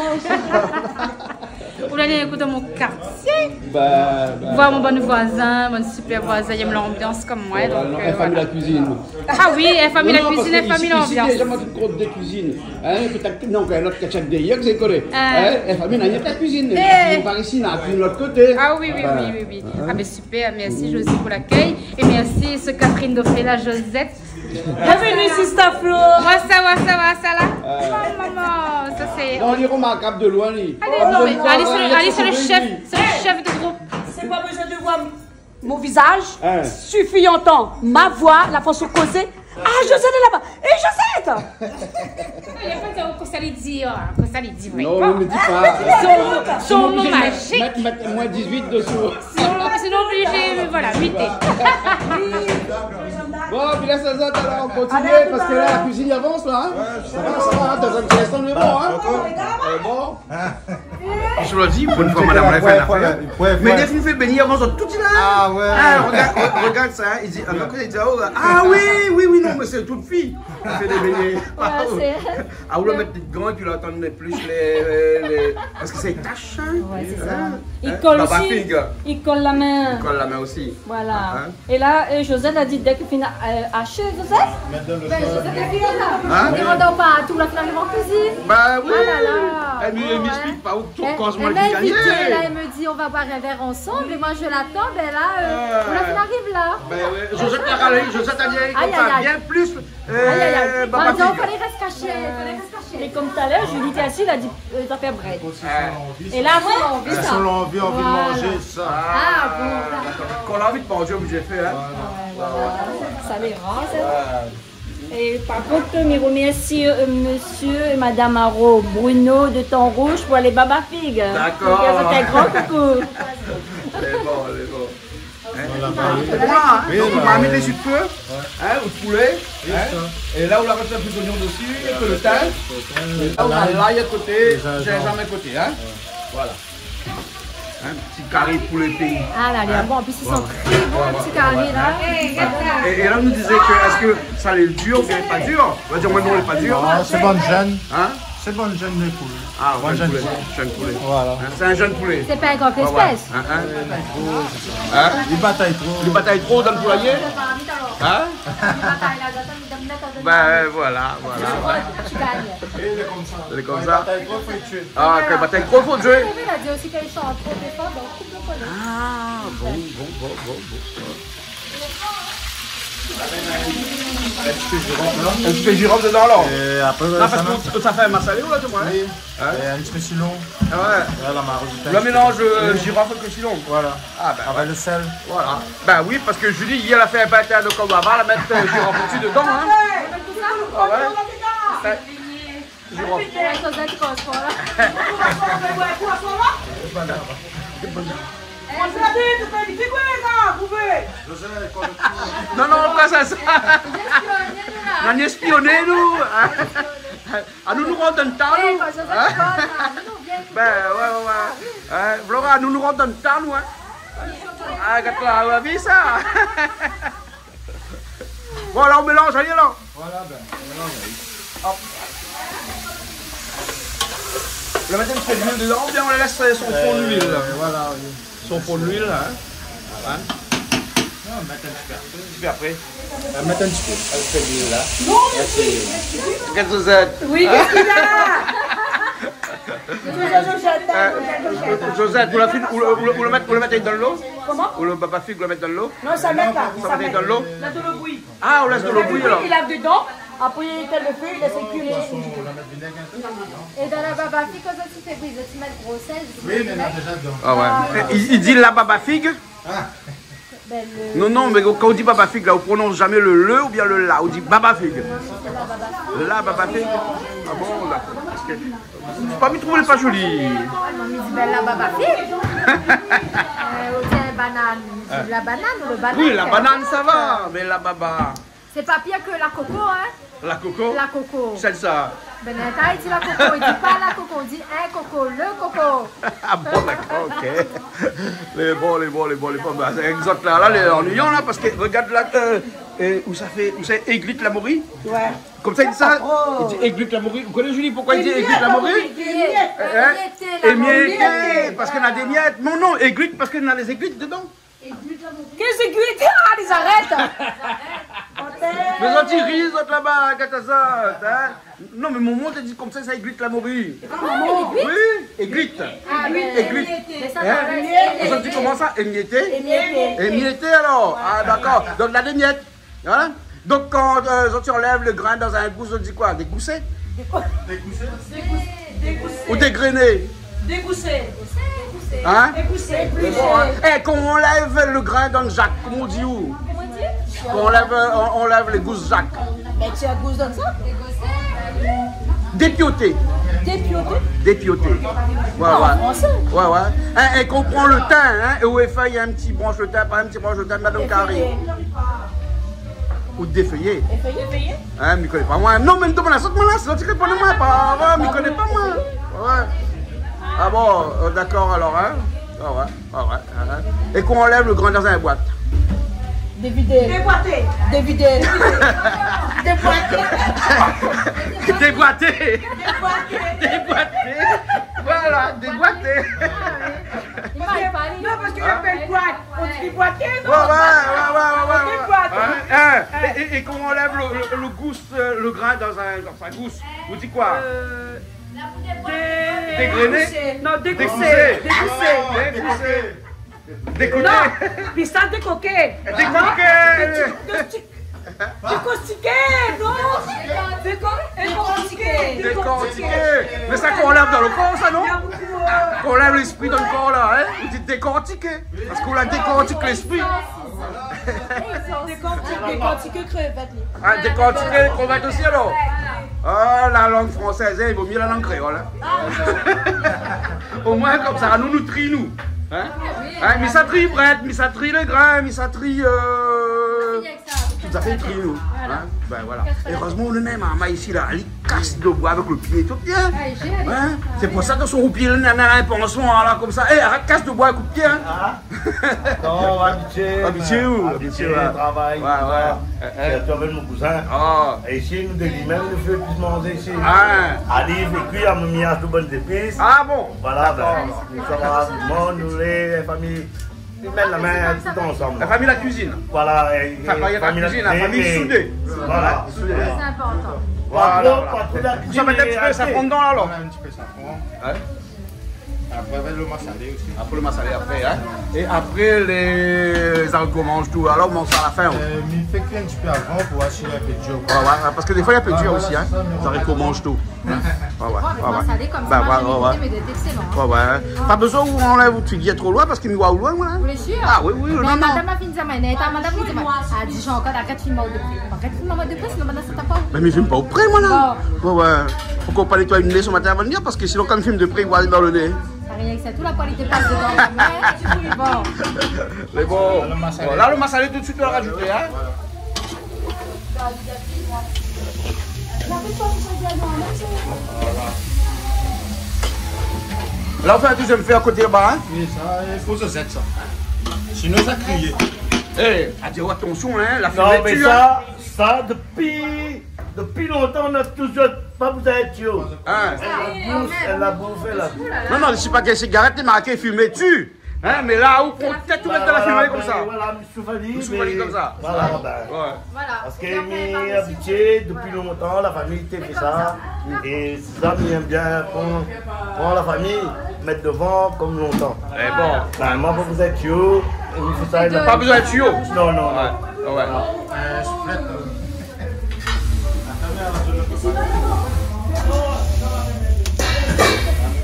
Ou la, ékout, dan mon kartié. Bah, bah. Voir mon bann voizin, bann super voizin, i yèm lanbians konm moin, donk, euh, voilà. Fami la kuizine. Ah oui, in fami la kuizine, in fami lanbians. Non, non, parske isi, isi, déza, moin, tout group de kuizine. Hein, pétèt ke, non, ke lot ke shak dèrièr, sé korèk. Ah. Hein, in fami, na rienk la kuizine. Eh. Mé par isi, na kuizine lot koté. Ah oui, oui, oui, oui, oui. Ah, mé super, mèrsi José pou lakèy. É mèrsi Catherine Dauphin, la Josette. Bienvenue, Sista Flo. Wasa, wasa, wasa la. Euh. Oh, momon, sa sé... Non, li lé romarkab de loin, li. Alé, non, mé alé, sé lo, alé, sé lo shèf, sé lo shèf de group. Sé pa bezoin de voir mon visaz. Hein. Sufi antann ma voi, la fason kozé. Ah, Josette lé laba. É Josette ! Alé, pa di konmsa, li di, oh, konmsa, li di, non, pa. Non, mé di pa. Son, son mo mazik. Mèt, mèt, moin dizuit désou. Sinon, sinon, oblizé, voilà, évité. Bon, pi la, sa, sa, alor, nou kontinié, parske la, la kuizine i avans, la, hein. Ouais, sa va, sa va, hein, dan in ti instan, nou lé bon, hein. D'accord. Euh, bon. Hein. Mé la di, pou in foi, madam, la fé in afèr. Mé dé foi, i fé bégné avan, zot tout la. Ah ouais. Ah, regard, re-, regard sa, hein. I di, ah, non, i di, oh, ah oui, oui, oui, non, mé sé tout fiy i fé dé bégné. Ouais, sé... Ah, ou la mèt dé gran épi la atann plis lé, lé, lé, parske sa i tash, hein. Ouais, sé sa. Hein ? I kol osi. Baba Fig. I kol la min. I kol la min osi. Voilà. Hein ? É la, euh, Josette la di, dèk li fini, euh, ashé, Josette ? Mèt dan lo... Ben, Josette la fini la. Hein ? Li rant pa, tout la fine ariv an kuizine. Bah oui. Ah là là. Bon, hein. Èl, èl i ésplik pa ousa, eh, koz moin èl la invit, la, èl i di, on va boire un verre ensemble, et moi je l'attends, ben là, euh, on la fine ariv la. Ben ouais, Josette la ralé, Josette la di, aïe, aïe, aïe, konmsa, bien plis. Aïe, aïe, aïe. Euh, Baba Fig. Bah, non, falé rès kashé, falé rès kashé. É konm talèr, Julie té asiz, la di, euh, zafèr brèd. Ah. É la, moin, anvi sa. Èl la anvi, anvi manzé sa. Voilà. Ah, bon, d'accord. Kan ou la anvi manzé, oblizé fé, hein. Voilà. Sa lé rar, sa. Ouais. É par kont, mi remèrsi, euh, mésyé é madam Aro, Bruno de Tan Rouj pou lé Baba Fig. D'accord. Donk, mi fé in gran koukou. Lé bon, lé bon. Hein ? Voilà, bah oui. Voilà, hein. Oui, donk, bah, ou va mèt lé zi de fé, hein, ou de poulé, hein. Oui, sa. É la, ou la rajouté in pé zoignon dési, in pé lo tin. É la, ou na lay a koté, zinzanm a koté, hein. Voilà. Hein, ti kari poulé péi. Ah là, lé bon. An plis, i san tré bon, lo ti kari la. Ouais, ouais. É, é la, nou dizé ke, èske sa lé dir oubien pa dir ? Ou va dir, moin, non, lé pa dir. Non, sé bann jenn. Hein ? Sé bann jenn poulé. Ah, bann jenn poulé. Jenn poulé. Voilà. Hein, sé in jenn poulé. Sé pa in gran éspès. Ouais, ouais. Hein, hein. Hein ? Li batay tro. Li batay tro dan lo poularyé ? Hein ? Ben, voilà, voilà. Lé konmsa. Lé konmsa. Kan li batay tro, fo li tié. Ah, kan li batay tro, fo li tié. Li la di osi ke li shant tro for, donk koup lo kolé. Ah, bon, bon, bon, bon, bon. In ti pé zirof, non ? In ti pé zirof dedan, alor. É apré, non, sa parske ou, ou sa fé in masalé, ou la, tu vois, hein ? Oui. Hein ? É in ti pé silon. Ah ouais. Voilà, ma rajout in ti pé. Le mélanz, euh, zirof avèk lo silon. Voilà. Ah, ben, avèk lo sèl. Voilà. Ben oui, parske Julie, yèr, la fé in patin de kobava, la mèt, euh, zirof dési dedan, hein. Ah ouais. Zirof. Non, non, pa sa, sa. Zot i éspionn anou la. Non, ni éspionn anou. Anou, nou rant dann tan, nou. Bin, oué, oué, oué. Flora, anou, nou rant dann tan, nou, in. Ah, gard la, ou la vi sa ? Bon, la, ou mélanz, alé, la. Voilà, bin, mélanz, oui. Hop. Ou la mèt in ti pé d'luil dedan, oubien ou lès son fon, luil, la ? Voilà, oui. Son fon d'luil, la, in ? Non, mèt in ti pé apré. In ti pé apré. Mèt in ti pé, avèk luil la. Mèrsi. Gard Josette. Oui, kosa i lé ? Josette, ou la fine, ou la, ou la, ou la mèt, ou la mèt dann lo ? Koman ? Ou lo baba fig, ou la mèt dann lo ? Non, sa mèt pa. Sa mèt dann lo ? La dolo bouyi. Ah, ou lès dolo bouyi, alor. I lav dedan, apré i étinn lo fé, i lès kui. É dan la baba fig, kan zot i fé bouyi, zot i mèt gro sèl, zot i mèt vinég. Ah oué. I, i di la baba fig ? Non, non, mé kan ou di baba fig, la, ou prononss zamé le le oubien le la, ou di baba fig. La baba fig. Ah bon, dakor. Parske mi trouv pa zoli. Ah non, mi di, bin, la baba fig. Ou di banane, mi di la banane ou le banane. Oui, la banane, sa va, mé la baba. Sé pa pir ke la koko, in ? La koko ? La koko. Sèl sa. Bin, néna i di la koko, i di pa la koko, i di in koko, le koko. Ah bon, dakor, OK. Lé bon, lé bon, lé bon, lé bon. Bin, sé égzak la, la, lé annuiyan, la, parske, rogard la, ousa i fé, ousa i églit la mori ? Oué. Konmsa, i di sa, i di églit la mori. Ou koné, Julie, poukosa i di églit la mori ? Émiété, la mori. Émiété, parske néna dé mièt. Non, non, églit, parske néna lé zéglit dedan. Kèl zéglit ? Ah, lé zarèt. Mé zot i ri, zot laba, gard sa, in ? Non, mé momon té di konmsa, sa églit la mori. Ah, églit ? Oui, églit. Ah, mé, églit. Mé sa, zot i di koman sa ? Émiété ? Émiété. Émiété, alor. Ah, dakor. Donk, néna dé mièt. Voilà. Donk, kan zot i anlèv le grin dan in gous, zot i di koi ? Dégousé ? Dégousé. Ou dégréné ? Dégousé. In ? Dégousé. Mé bon, in. É, kan ou anlèv le grin dan zak, koman ou di, ou ? Koman ou di ? Kan ou anlèv, ou anlèv le gous zak. Mèt in gous dan zak. Dépioté. Dépioté ? Dépioté. Oué, oué. An fransé. Oué, oué. In, é kan ou pran le tin, in, é ou éfèy in ti bransh le tin, par in ti bransh le tin, madam Kari. Éfèyé. Ou défèyé. Éfèyé. In, mi koné pa, moin. Non, mé mi domann azot, moin, la, sé zot i réponn amoin, pa, mi koné pa, moin. Oué. Ah bon, dakor, alor, in. Ah oué, ah oué, in. É kan ou anlèv le grin dan in boit ? Dévidé. Déboité. Dévidé. Déboité. Déboité. Déboité. Voilà, déboité. Ah, oui. I fo pa li. Non, parske i apèl boit. Ou di boité, non ? Oué, oué, oué. Ou di boité. In, é, é, é kan ou anlèv le, le, le gous, le grin dan in, dan in gous, ou di koi ? Dégréné ? Non, dégousé. Dégousé. Dégousé. Dégousé. Dégousé. Non, pi sa, dékoké. Dékoké. Non, dé-, dé-, dékostiké, non. Déko-, dékortiké. Dékortiké. Mé sa, kan ou anlèv dan le kor, sa, non ? Kan ou anlèv léspri dan le kor, la, in, ou di dékortiké. Parske ou la dékortik léspri. Dékortik, dékortik krévèt, li. Ah, dékortik krévèt osi, alor ? Ah, la lang fransèz, in, i vo myé la lang kréol, in. Omoin, konmsa, nou, nou tri, nou. In ? In, mi sa tri brèd, mi sa tri le grin, mi sa tri, tout sa, i tri, nou. In ? Bin, voilà. Érèzman, nou néna in marmay isi, la, li kas le boi avèk le pié, tout bien. In ? Sé pou sa ke son pié, la, néna in panson, la, konmsa. É, arèt kas le boi avèk le pié, in. Non, abitié, abitié, abitié, travay, tousa. Oué, oué. Sirtou avèk mon kouzin. Ah. É isi, nou, dé li mèm, nou fé plis manzé isi. Ah. Ali, i fé kui, a mi mèt tout bann zépis. Ah bon ? Voilà, bin, nou sava, nou, nou lé fami, nou mèt la min tout ansanm. La fami la kuizine. Voilà, é, fami la kuizine, la fami soudé. Voilà. Soudé. Sé inportan. Voilà, voilà. Pa tro, pa tro la kuizine. Sa va mèt in ti pé safran dedan, la, alor. Voilà, in ti pé safran. In ? Apré, avèk le masalé osi. Apré le masalé, apré, in. É apré, lé zariko manz tout. Alor, ou manz sa a la fin, ou ? Mi fé kui in ti pé avan pou oir si lé in pé dir, koi. Oué, oué, parske défoi, lé in pé dir osi, in. Zariko manz tout. Oué, oué, oué. Mé masalé konmsa, mi mèt dé pé, sé bon. Oué, oué. Pa bezoin ou anlèv out figir tro loin, parske mi oi ou loin, moin, in. Ou lé sir ? Ah oui, oui, non, non. Mé madam la fine di amoin, néna madam la fine di amoin, ah, di Jean, ankor, arèt film out depré. Arèt film out depré, sinon madam sa tap pa. Mé mi film pa out depré, moin, la. Bon. Oué, oué. Fo ou pa nétoy lo né so matin avan de vnir, parske sinon, kan i film de pré, i voi dan lo né. Arièk sa, tout la poil i dépas dedan, mé bon. Mé bon. Voilà, lo masalé. Bon, la, lo masalé, tout de suite, ou va rajouté, hein. Voilà. La, ou fé in dézièm fé a koté laba, hein. Oui, sa, i fo sa zèt sa. Sinon, sa kriy. Eh, a di, atansion, hein, la fimé i tié, hein. Non, mé sa, sa, dopi, dopi lontan, nou la touzour pa bezoin èt tié. Hein. Èl la bouf, èl la bouf, èl la bouf. Non, non, sé pa ke sigarèt lé marké fimé i tié. Hein, mé la, ou pran tèt, ou mèt dan la fimé konmsa. Voilà, mé souvani, mé souvani konmsa. Voilà, ben. Ouais. Voilà. Parske mi abitié dopi lontan, la fami té fé sa. É sa, mi èm bien pran, pran la fami, mèt dovan konm lontan. Eh bon. Ben, moin, pa bezoin tié, mi fé sa. Pa bezoin tié. Non, non, non. Ouais, ouais. Voilà. Euh, souflèt, euh.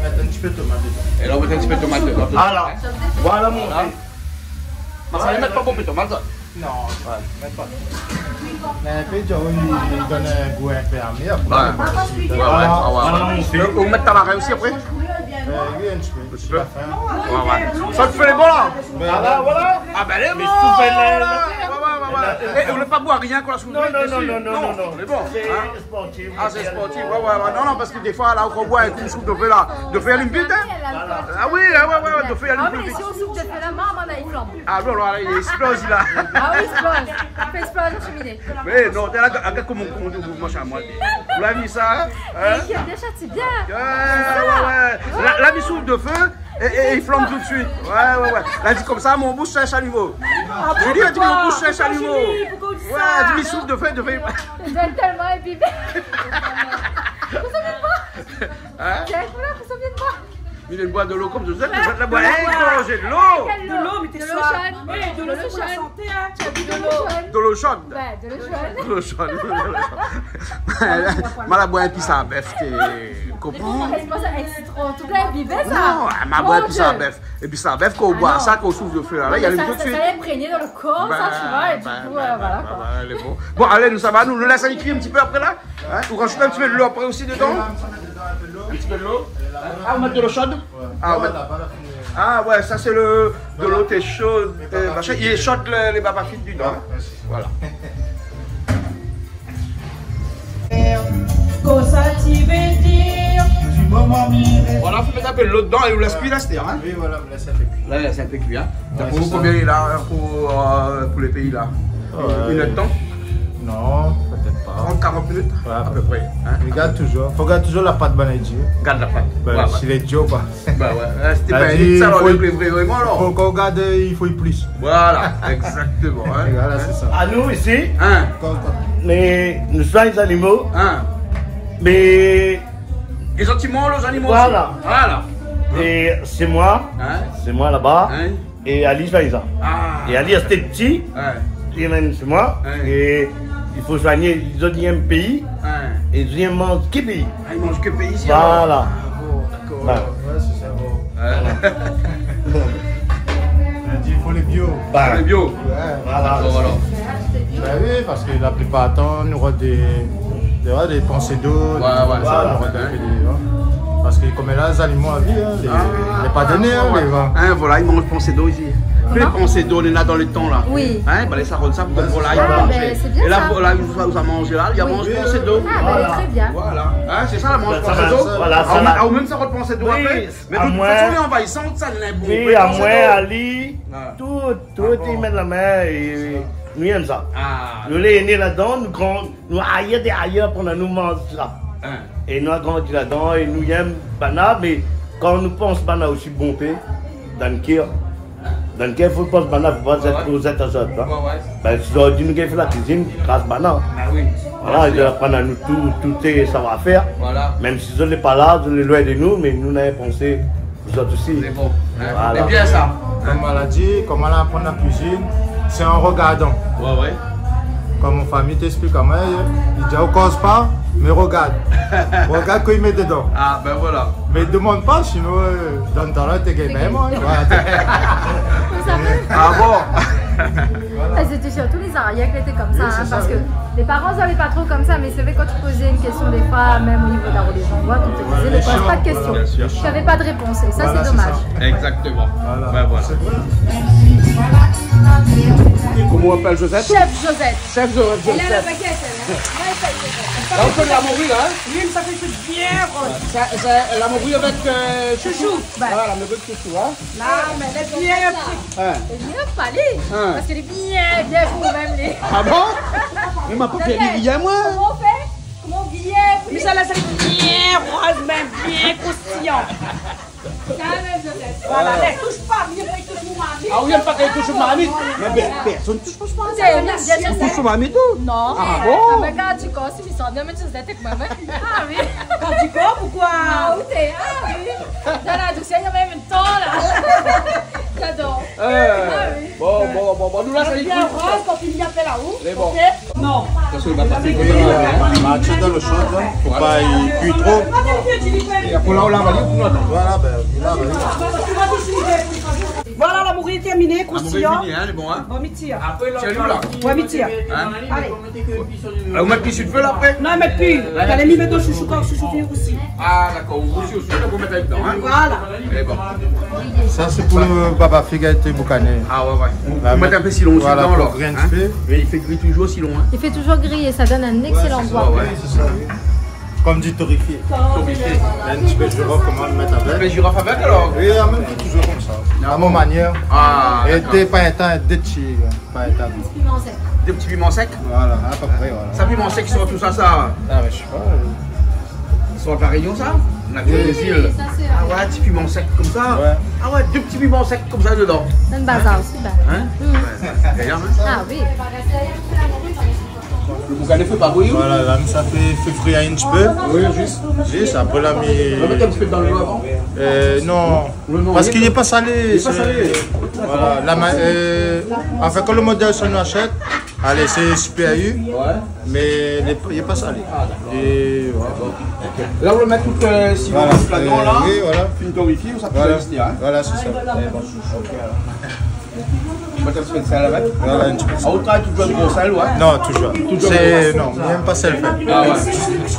Mèt in ti pé tomat dedan. É la, ou mèt in ti pé tomat dedan. Voilà. Voilà mon... Voilà. Mé sa i mèt pa bonpé tomat, sa. Non, ouais, mèt pa. Mé in pé, i done in gou in pé amèr. Ouais. Ouais, ouais, voilà. Voilà, ouais. Ou mèt tamarin osi apré ? Euh, oui, in ti pé. Osi la fin. Ouais, ouais. Sa i fé lé bon, la. Voilà, voilà. Ah ben, lé bon, la. Ouais, ouais, ouais, ouais. É ou lé pa boir rien kan la souflé dési. Non, non, non, non, non. Lé bon, hein. Sportif. Ah, sé sportif. Ouais, ouais, ouais. Non, non, parske défoi, la, ou boir in kou, souf de fé, la. De fé, i alim vit, hein. Ah oui, ah ouais, ouais, ouais, de fé, i alim vit. Ah, mé si ou souf de fé la, momon, la, i flanm. Ah non, la, i ésploz, la. Ah oui, i ésploz. I fé ésploz la shiminé. Mé non, la, la, la, koman, koman ou manz amoin ? Ou la vi sa, hein ? Hein ? É ki a déza, sé bien. Ouais, ouais, ouais. La, la, mi souf de fé é, é, é i flanm tout de suite. Ouais, ouais, ouais. La di konmsa, mon boush sé in shanimo. Ah, Julie la di, mon boush sé in shanimo. Pourquoi, pourquoi ou di sa ? Ouais, la di, mi souf de fé, de fé. Ou doi èt tèlman ébimé. Ou sa vien de boir ? Hein ? Tiens, voilà, ou sa vien de boir ? Mi vien boir de lo konmsa, ou sa, ou sa boir. Ouais. Hey, gorgé de lo. De lo, mé té soi. De lo shod. Eh, de lo, sé pou la santé, hein. De lo shod. De lo shod. Ouais, de lo shod. De lo shod. Moin la boir in pis a bèf, té konpran ? Mé koman, sé pa sa, èk sitron, tout la, ébimé sa. Non, moin la boir in pis a bèf. É pi sa, bèf, kan ou boir sa, kan ou souf de fé la, la, i alim tout de suite. Ah non. Mé sa, sa, sa lé imprégné dan lo kor, sa, tu vois, é du kou, euh, voilà, koi. Ben, ben, lé bon. Bon, alé, nou sava, nou, nou lès ali kui in ti pé apré, la. Hein ? Ou rajout in ti pé de lo apré osi dedan ? In ti pé de lo. Hein ? Ah, ou mèt de lo shod ? Ah, ou mèt... Ah ouais, sa sé lo, de lo té sho, euh, machin. I éshot lé, lé baba frit dedan, hein. Voilà. Kosa ti vé dir ? Voilà, fo mèt in pé de lo dedan é ou lès kui, la, astèr, hein. Oui, voilà, nou lès in pé kui. La, lès in pé kui, hein. Ouais, sé sa. Pou konbien lé la, pou, euh, pou lé péi la ? Euh, inn èr de tan ? Non, pétèt pa. Trant, karant minit, à peu près, hein ? Rogard touzour, fo rogard touzour la pat bann la di. Gard la pat. Ben, ouais, si lé di ou pa. Bah ouais, euh, sé pa in di, sa, i fo, alor, lé vré, vréman, alor. Fo kan ou gard, i fo plis. Voilà, exactement, hein. Voilà, sé sa. Anou, isi, hein, mé nou soign lé zanimo. Hein. Mé lé zanimo, lé zanimo osi. Voilà. Voilà. É sé moin, hein, sé moin laba. Hein. É Ali, sa, li sa. Ah. É Ali, asté pti, ouais, li mèm, sé moin. Ouais. É i fo soigné, zot i yèm péi. Ouais. É zot i yèm manz ki péi. Ah, i manz ke péi isi, alor. Voilà. Ah bon, dakor. Ouais. Ouais, sé sa, bon. Ouais. Voilà. La di, i fo lé bio. Bah. Lé bio. Ouais. Voilà. Dakor, alor. Bah oui, parske la plipar di tan, nou rod dé, dé, dé pansé do, dé truk konmsa, nou rod in pé dé, hein. Parske konm la, lé zanimo, la vi, hein, lé, lé pa doné, hein, lé, hein, voilà, i manz pansé do isi. Koman ? Lé pansé do, néna dan lé tan la. Oui. Hein, bah, lé sa, sa, pou volayi, i manz. Ah, ben, sé bien sa. É la, volayi, ou sa, ou sa manz la, i manz pansé do. Ah, ben, tré bien. Voilà. Hein, sé sa, la manz pansé do. Voilà, sa, voilà. Ah, ou mèm sa, rod pansé do apré. Mé de tout fason, lé anvayisan, sa, lé bon. Oui, amoin, Ali, tout, tout, i mèt la min é nou yèm sa. Ah. Nou lé né ladan, nou gran, nou arièr dé arièr, pandan nou manz sa. Hein. É nou la grandi ladan, é nou yèm banna, mé kan nou pans banna osi bonpé, dan kèr, dan kèr, fo pans banna, fo pa zèt, fo zèt azot, hein. Ouais, ouais. Ben, si zordi nou gingn fé la kuizine, gras banna. Ah oui. Voilà, i aprann anou tout, tout sé savoir-faire. Voilà. Mèm si zot lé pa la, zot lé loin de nou, mé nou, nou la pansé zot osi. Sé bon. Voilà. Sé bien sa. Konm la di, konm la aprann la kuizine, sé an rogardan. Ouais, ouais. Konm mon fami té ésplik amoin, li di, ou koz pa, mé rogard. Rogard kosa i mèt dedan. Ah, ben voilà. Mé domann pa, sinon, euh, dan tan la, té gingn, ben, moin, voilà. Ah bon ? Elles étaient surtout les arrières qui étaient comme ça, hein, parce que les parents savaient pas trop comme ça, mais c'est vrai, quand tu posais une question, des fois, même au niveau de la religion ou autre, on te disait, ne pose pas de questions. Tu avais pas de réponse, et ça, c'est dommage. Voilà, c'est ça. Exactement. Voilà. Ben voilà. Koman ou apèl, Josette ? Chef Josette. Chef Jo-, Josette. Elle a la baguette, elle, hein. Ouais, ça y est. La, ou fé la mori, la, hein ? Oui, mais ça fait que bien rose. Sa, sa, la mori avèk, euh, chouchou. Chouchou, ben. Voilà, la mori avèk chouchou, hein ? Non, mais elle est bien cuite. Hein. Elle est bien salée. Hein. Parce qu'elle est bien, bien goût, même, les... Ah bon ? Mais ma pa fé rien, moi. Comment on fait ? Comment on vient ? Mais ça, là, c'est bien rose, même bien croustillant. Voilà, ne touche pas, viens pas toucher mon mari. Ah oui, viens pas toucher mon mari. Mais ben, personne touche pas mon mari. Touche pas mon mari, tout. Non. Ah bon ? Ah, mais quand tu casses, ils sont bien, mais tu sais, t'es que maman. Ah oui. Quand tu cours, pourquoi ? Ah, où t'es ? Ah oui. Dans la douceur, il y a même une temps, là. J'adore. Euh, ah oui. Bon, bon, bon, bon, nou la, sa i fo. Bien rose, quand il y a fait là-haut. Lé bon. Ok. Non. Sa sé lo bata fé. Oui, oui, oui. Marsh dan lo shans, la. Fo pa i kui tro. Pou la, ou la, va dir, pou nou, atann. Voilà, ben, la, va dir. Voilà, la mori lé terminé, croustillant. La mori lé fini, hein, lé bon, hein. Bon, mi tir. Apré, la, sé li, la. Ouais, mi tir. Hein ? Allez. Ah, ou mèt pi si lo fé, la, apré ? Non, mèt pi. Alé, mi mèt dan chouchou, kan chouchou fini rousi. Ah, dakor. Ou rousi osi, la, ou mèt dedan, hein ? Voilà. Lé bon. Sa, sé pou lo baba fig a été boukané. Ah, ouais, ouais. Ou mèt in pé sitron osi dedan, alor. Voilà, pou grin in pé. Hein ? É i fé gri touzour, sitron, hein ? Il fait toujours griller, ça donne un excellent goût. Ouais, ouais. Sé sa, oui. Konm di, torifié. Torifié. In ti pé jirof, koman, mèt avèk. In pé jirof avèk, alor ? Oui, an mèm tan, touzour konmsa. Ah bon ? A mon manièr. Ah, dakor. É dé, pa in tan, dé ti, pa in tan. Dé ti piman sèk ? Voilà, a pé pré, voilà. Sa, piman sèk, i sort ousa, sa ? Ah, ben, mi koné pa, euh. I sort La Rényon, sa ? La Rényon, oui, sa, sé... Ah ouais, ti piman sèk konmsa. Ouais. Ah ouais, dé ti piman sèk konmsa dedan. Sa i baz osi, ben. Hein ? Mm. Ouais, sé bien, hein ? Ah oui. Lo boukané i fé pa bouyi, ou ? Voilà, la, sa i fé, fé frir in ti pé. Oui, zis. Zis, apré, la, mi... Ou va mèt in ti pé dan lo dlo avan ? Euh, non. Non, non, parske lé pa salé. Lé pa salé. Voilà, la ma-, euh, anfin, kan lo modèl sa nou ashèt, alé, sé Super U, ouais, mé lé, lé pa salé. Ah, dakor. É voilà. Bon, ok. La, ou va mèt tout, euh, sitron, voilà, tout ladan, euh, la. Oui, voilà. Fine torifié, sa i pé rèsté, hein. Voilà, sé sa. Lé bon. Ok, alor. Ou mèt in ti pé d'sèl avèk ? Voilà, in ti pé d'sèl. Ah, ou travay touzour avèk gro sèl, ouais ? Non, touzour. Touzour gro sèl. Non, mi èm pa sèl fèr. Ah ouais.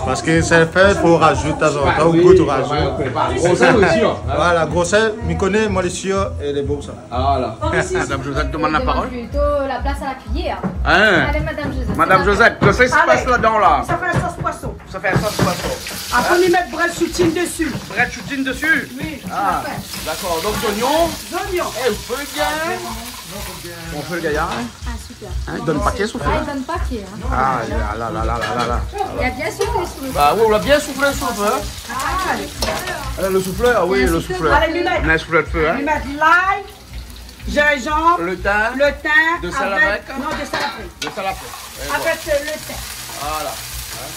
Parske sèl fèr, fo razout tazantan, ou gout, ou razout. Bah oui, ouais, ouais. Gro sèl osi, hein. Voilà, gro sèl, mi koné, moin lé sir, é lé bon, sa. Voilà. Madame Josette demande la parole. Plutôt la place à la cuillère. Hein ? Allez, Madame Josette. Madame Josette, kosa i pas ladan, la ? Sa i fé in sos poison. Sa i fé in sos poison. Apré, mi mèt brèd shoutine dési. Brèd shoutine dési ? Oui, je la fais. Ah, dakor. Donk, zoignon. Zoignon. É, ou fé lo gayar. Ou fé lo gayar, hein ? Ah, super. Hein, i donn pa kèr, souflèr ? Ah, i donn pa kèr, hein. Ah, la, la, la. Li la bien souflé sou lo fé. Bah oui, ou la bien souflé sou lo fé, hein. Ah, lo souflèr. Ah, lo souflèr, oui, lo souflèr. Alé, mi mèt. Mèt souflèr d'fé, hein. Mi mèt lay, zinzanm, lo tin, lo tin, de sèl avèk, avèk, non, de sèl apré. De sèl apré. Avèk, euh, lo tin. Voilà.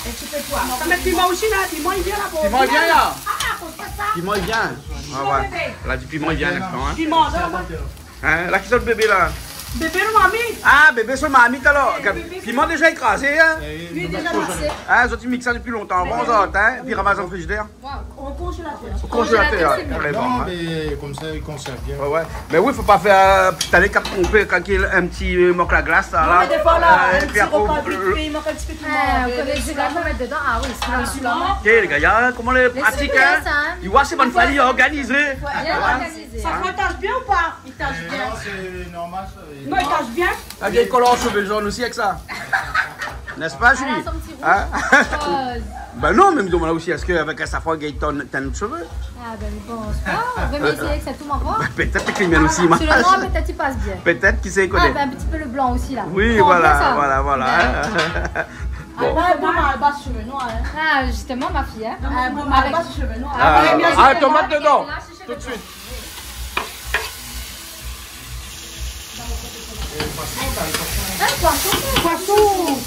In ti pé d'poiv. Sa i mèt piman osi, la. Piman i vien, la, pou... Piman i vien, la. Ah, konmsa. Piman i vien. Ah ouais. Bébé. La di piman i vien, hein. Piman, non, moin. Hein, la, kisa lo bébé, la ? Bébé, lo marmit. Ah, bébé, sé lo marmit, alor. Eh, bébé, piman déza ékrazé, hein. Oui, déza ékrazé. Hein, zot i mix sa dopi lontan avan, zot, hein. Pi ramas dan frizidèr. Waouh. Au congélateur. Au congélateur, c'est mieux. Carrément, hein. Non, mé konmsa, i konsèrv bien. Ouais, ouais. Mé oui, fo pa fé, euh, talèr kan ou fé, kan néna in ti, euh, mank la glas, sa, la. Non, mé défoi, la, euh, in ti ropa vit fé, i mank in ti pé d'piman, euh, ou koné, déza, fo mèt dedan. Ah oui, sé la, sé la. Kèl gayar, hein, koman lé pratik, hein. Lé souflèr, sa, hein. I voi, sé bann fami organizé. Ouais, bien organizé. Sa i tash bien ou pa ? I tash bien. Non, sé normal, sa. Non, i tash bien. La vièy koulèr shové zone osi avèk sa. N'est-ce pas, Julie ? Hein ? Bah non, mé mi domann aou osi, èske avèk in safran i gingn tinn, tinn shové ? Ah ben, mi pans pa. Ou pé éséyé avèk sa, tout mon kor. Bah, pétèt ke li mèt osi, ma. Sur le noir, pétèt i pas bien. Pétèt, kisa i koné. Ah ben, in ti pé lo blan osi, la. Oui, voilà, voilà, voilà. Ben. Bon. Ah, bon, ma bas shové noir, hein. Ah, justement, ma fille, hein. Ah, bon, ma bas shové noir. Ah, ouais, bien sûr. Ah, tomat dedan. Tout de suite. Hein, poisson. Poisson.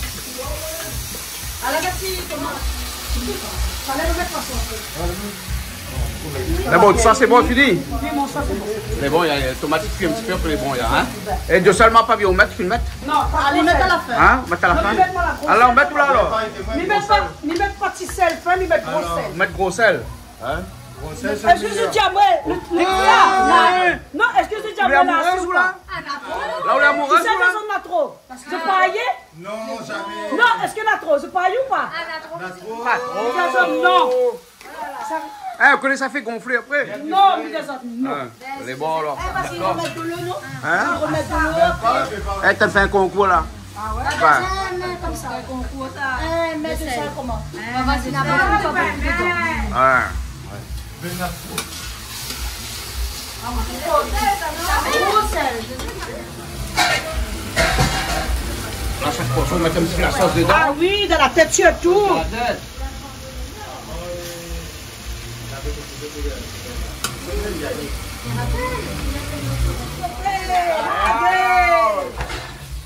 Mé bon, sa sé bon, fini ? Oui, mon, sa sé bon. Mé bon, na tomat i kui in ti pé, apré, bon, na, hein ? É de sèl, ma pa vi ou mèt, ou mèt ? Non, pa, li mèt a la fin. Hein ? Mèt a la fin ? Non, li mèt pa la fin. Alor, mèt ou la, alor ? Mi mèt pa, mi mèt pa ti sèl fin, mi mèt gro sèl. Alor, mèt gro sèl. Hein ? Èske zot i di amwin, lo, lo... Ah ! Non, èske zot i di amwin, la, amoureuse ou la ? La ou lé amourèz, ou la ? Kisa i dézòd na tro ? Zot pa ayé ? Non, zamé. Non, èske na tro ? Zot pa ayé ou pa ? Na tro. Na tro. Na tro. Dézòd, non. Eh, ou koné sa i fé gonflé apré. Non, mi dézòd, non. Ah, lé bon, alor. Eh, parské i remèt dolo, non ? Hein ? I remèt dolo apré. Eh, ou la fé in konkour, la. Ah ouais ? Bah. Fé in min konmsa. In min de sèl, koman ? Ah, vas-y, na pa, na pa. Ah. A shak foi, fo mèt in ti la sos dedan. Ah oui, dan la tèt sirtou. Dan la tèt.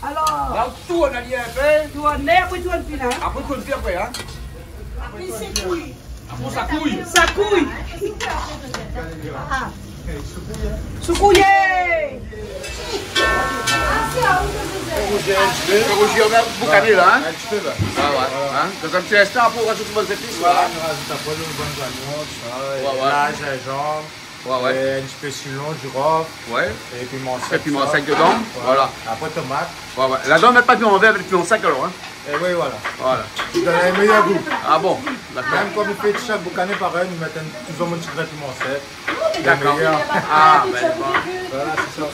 Alor. La, ou tourn ali in pé. Tourn, mé apré tourn pi la, hein. Apré tourn pi apré, hein. Apré, sékouy. Apré, sa kouy. Sa kouy. Ah. Sékouyé. Fé rouzi in ti pé. Fé rouzi, ou va boukané la, hein. In ti pé, la. Ah ouais. Voilà. Hein ? Dan in ti instan, apré, ou rajout bann zépis, voilà, la. Nou rajout apré lo bann zoignon, tousa, é lay, zinzanm, é in ti pé sitron, zirof, é piman sèk. Ouais, ouais. É piman sèk dedan, voilà. Apré, tomat. Ouais, ouais. Ladan, i mèt pa piman vèr, i mèt piman sèk, alor, hein. É oui, voilà. Voilà. I donn in méyèr gou. Ah bon, dakor. Mèm kan i fé shak boukané parèy, nou mèt in, touzour in ti grin piman sèk. Dakor. Lé méyèr. Ah, bin, bon. Voilà, sé sa.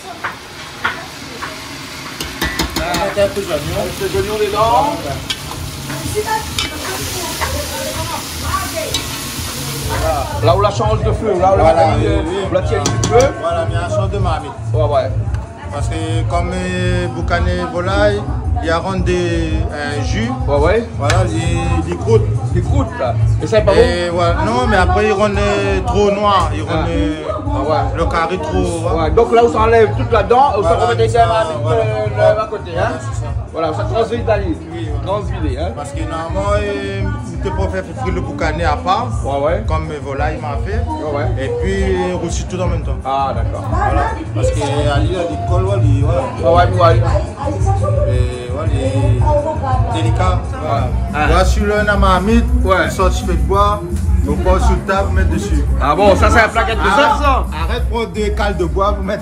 Mèt in pé zoignon. In pé zoignon dedan. Voilà. La ou la shanj de fé, la ou la, voilà, oui, oui, ou la tir in ti pé. Voilà, mé la shanj de marmit. Ouais, ouais. Parské kom, euh, boukané volay, i rann dé, euh, ji. Ouais, ouais. Voilà, li, li krout. Li krout, la. É sa lé pa bon ? É voilà. Non, mé apré, i rann, euh, tro noir. I rann, euh, lo kari tro, ouais. Ah ouais. Donk la, ou sa anlèv tout ladan, ou sa romèt dan la marmit, euh, a koté, hein ? Voilà, sé sa. Voilà, ou sa transvidé. Oui, voilà. Transvidé, hein ? Parské normalman, euh, ou té pou fé frir lo boukané apar, ouais, ouais, kom, euh, volay ma fé. Ouais, ouais. Épi, euh, rousi tout an mèm tan. Ah, dakor. Voilà. Parské ali la, li kol, ouais, li, voilà. Ouais, ouais, ouais. É, ouais, li lé délika. Voilà. Ah. Voilà, si ou na marmit, ouais, sort in ti pé d'boi, ou poz sou tab, ou mèt dési. Ah bon, sa, sé in pla kèk sos, sa ? Arèt pran dé kal de boi pou mèt.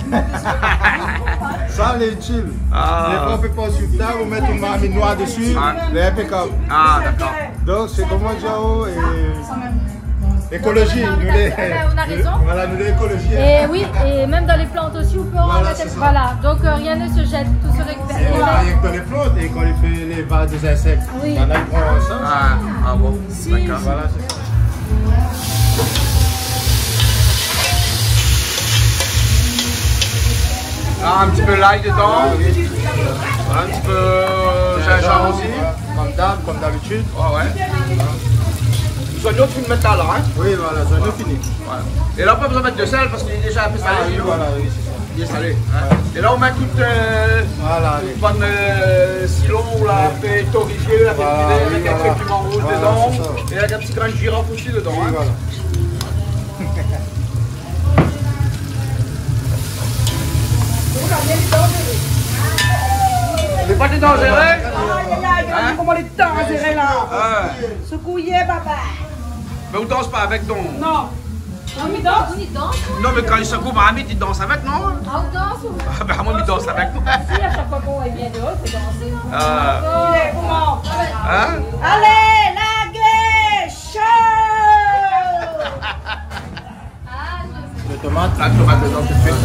Sa lé itil. Ah. Défoi, ou pé poz sou tab, ou mèt in marmit noir dési, ouais, lé inpékab. Ah, dakor. Donk, sé koman dir, oh, é, ékolozi, nou lé, ah ben, on a raison. Voilà, nou lé ékolozi, hein. Et oui, et même dans les plantes aussi, on peut en mettre, voilà. Voilà, c'est ça. Donc, euh, rien ne se jette, tout se récupère. Et voilà, rien que dans les plantes, et quand il fait les vases des insectes, oui, on a le grand sens. Ah, ah bon. Si. Dakor. Voilà, sé sa. La, in ti pé lay dedan. Voilà, in ti pé, euh, zinzanm osi. Zinzanm, voilà, kom d'ab-, kom d'abitid. Ouais, ouais. Zoignon, ou fine mèt la, hein ? Oui, voilà, zoignon fini. Voilà. É la, pa bézoin mèt de sèl parské li lé déza in pé salé, non ? Ah oui, voilà, oui, sé sa. Li lé salé, hein. Ouais. É la, ou mèt tout, euh, voilà, tout bann, euh, sitron, ou la fé torréfié, ou la fé pilé, avèk in pé piman rouz dedan, é avèk in ti grin zirof osi dedan, hein. Oui, voilà. Lé pa danzéré ? Ay, ay, ay, koman lé danzéré, la. Ah. Sékouyé, papa. Mé ou dans pa avèk, donk ? Non. Ah, mi dans. Ou i dans, ou ? Non, mé kan li sékou marmit, li dans avèk, non ? Ah, ou dans, ou ? Ah, ben, moin, mi dans avèk. Si, a shak foi k'ou lé bien déor, i fo dansé, hein. Ah. Lé koman ? Hein ? Alé, largé, sho ! Ah, je sais. Lo tomat. La tomat dedan tout suit.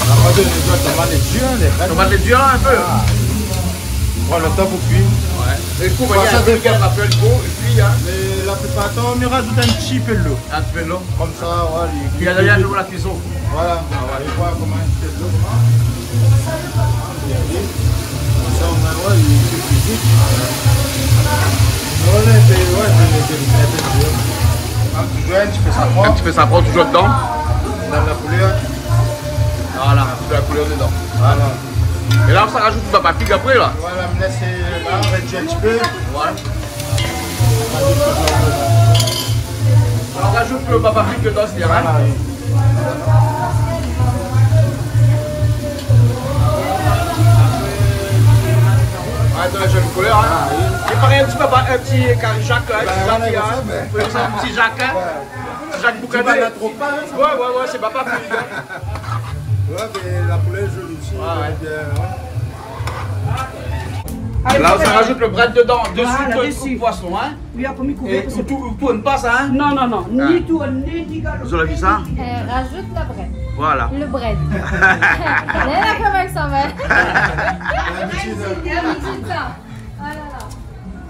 La, moin, mi di, tomat lé dir, hein, lé rèd. Tomat lé dir, in pé. Ah. Pran lo tan pou kui. Ouais. É kou, sa, sa i dépan in pé lo gou, épi, hein. Mé la plipar di tan, mi rajout in ti pé dolo. In ti pé dolo. Konmsa, ouais, li kui. Li lé la pou la kuison. Voilà. Ah ouais. É voilà koman i fé dolo, koman. Konmsa, ou voi, ouais, li fé kui vit. Voilà, in pé, ouais, in pé, in pé, in pé dolo. Ah, touzour in ti pé safran. In ti pé safran, touzour dedan. Donn la koulèr. Voilà, in pé la koulèr dedan. Voilà. É la, ou sa rajout lo papa pig apré, la. Voilà, mi lès, euh, la, rédui in ti pé. Ouais. Ou rajout lo papa pig dedan, sé bien, hein. Voilà, oui. Ouais, dan la zoli koulèr, hein. Ah, oui. Lé parèy in ti papa, in ti kari jak, la, ben, in ti voilà, jak, konmsa, hein. Ben. Fo in ti jak, hein. Ouais. Jacques Boucané. Tu vas la trop pas, hein, ça. Ouais, ouais, ouais, c'est papa Félix, hein. Ouais, mais la poulée est jolie aussi, ouais, ouais, bien, ouais. Allez, ça va. Là, on rajoute le brède dedans, dessus, voilà, le dessus. Poisson, hein. Oui, après, mi kouv, é parce que ou tourn, ou tourn pa sa, hein. Non, non, non. Ah. Ni tourn, ni, ni galop. Vous avez vu ça ? Euh, rajoute la brède. Voilà. Le brède. Là, la femme, elle s'en va. L'habitude. L'habitude, ça. Oh là là.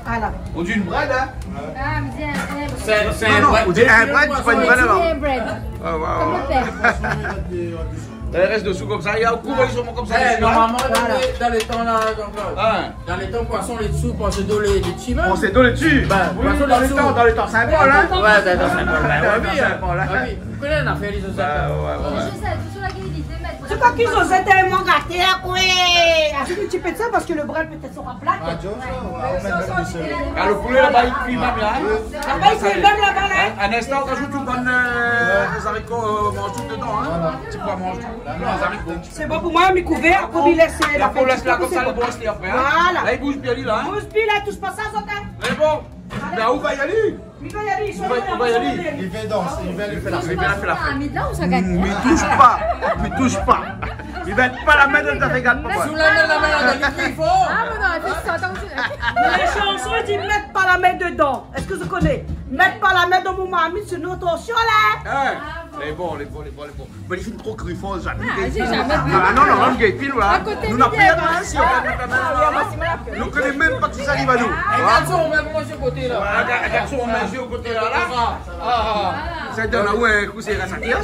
Voilà. On dit une brède, hein ? Ah, bien, bien. C'est, c'est un brède. Non, non, on dit un brède, c'est pas une brède, alors. On dit un brède. Ah, ouais, ouais. Comme le père. Poisson, il va te dire, euh, Elle reste dessous comme ça, il y a un coup, ils sont comme ça, eh, dessus, hein. Normalement, dans les, dans les temps, là, Jean-Claude, hein, dans les temps, poisson, les dessous, poisson, dos, les, les dessus, même. On s'est dos les dessus. Ben, oui, poisson, dans les temps, dans les temps, c'est un bol, hein. Ouais, c'est un bol, ben, ah oui, hein. Ah oui, vous connaissez l'affaire, les autres affaires. Bah, ouais, ouais. Josette, tout sur la gueule, il dit, mets. C'est quoi qui Josette est tellement gâtée, hein, quoi ? Ajoute un petit peu de sel parce que le brède peut-être sera plat. Ah, Jojo, ouais, on met même du sel. Ah, le poulet là-bas, il cuit même là, hein. Là-bas, il cuit même là-bas, là. Hein, un instant, on rajoute une bonne, euh, des haricots, euh, manchoute dedans, hein. Voilà. Tu peux manger. Là, non, les haricots. C'est bon pour moi, mi kouv, après, mi lès la feuille, on laisse là comme ça, c'est bon. Voilà. Là, il bouge bien, lui, là, hein. Bouge bien, là, touche pas ça, Zota. C'est bon. Là, où va y aller ? Où va y aller ? Il va, où va y aller ? Il va danser, il va lui faire la fête. Il va faire la fête. Ah, mais là, on s'en gagne. Mi toush pa, mi toush pa. Mi mèt pa la min dan zafèr gad papa. Sou la min, la min, la min, il faut. Ah, mais non, elle fait ça, donc, tu... Mais la chanson, il dit, mèt pa la min dedan. Est-ce que vous connaissez ? Mèt pa la min dan mon marmit, c'est notre chanson, là. Hein ? Ah, bon. Lé bon, lé bon, lé bon, lé bon. Mé li fine tro krifon, Jeanne. Ah, j'ai jamais vu. Ah, non, non, non, gay, pile, voilà. À côté, nou na rien, hein, si on va mettre la main là, nou koné mèm pa kosa i ariv anou. Ah, regarde son, on met mon jeu côté, là. Voilà, regarde, regarde son, on met jeu côté, là, là. Ah, ah. Sa i donn aou in kou, sé la santé, sa.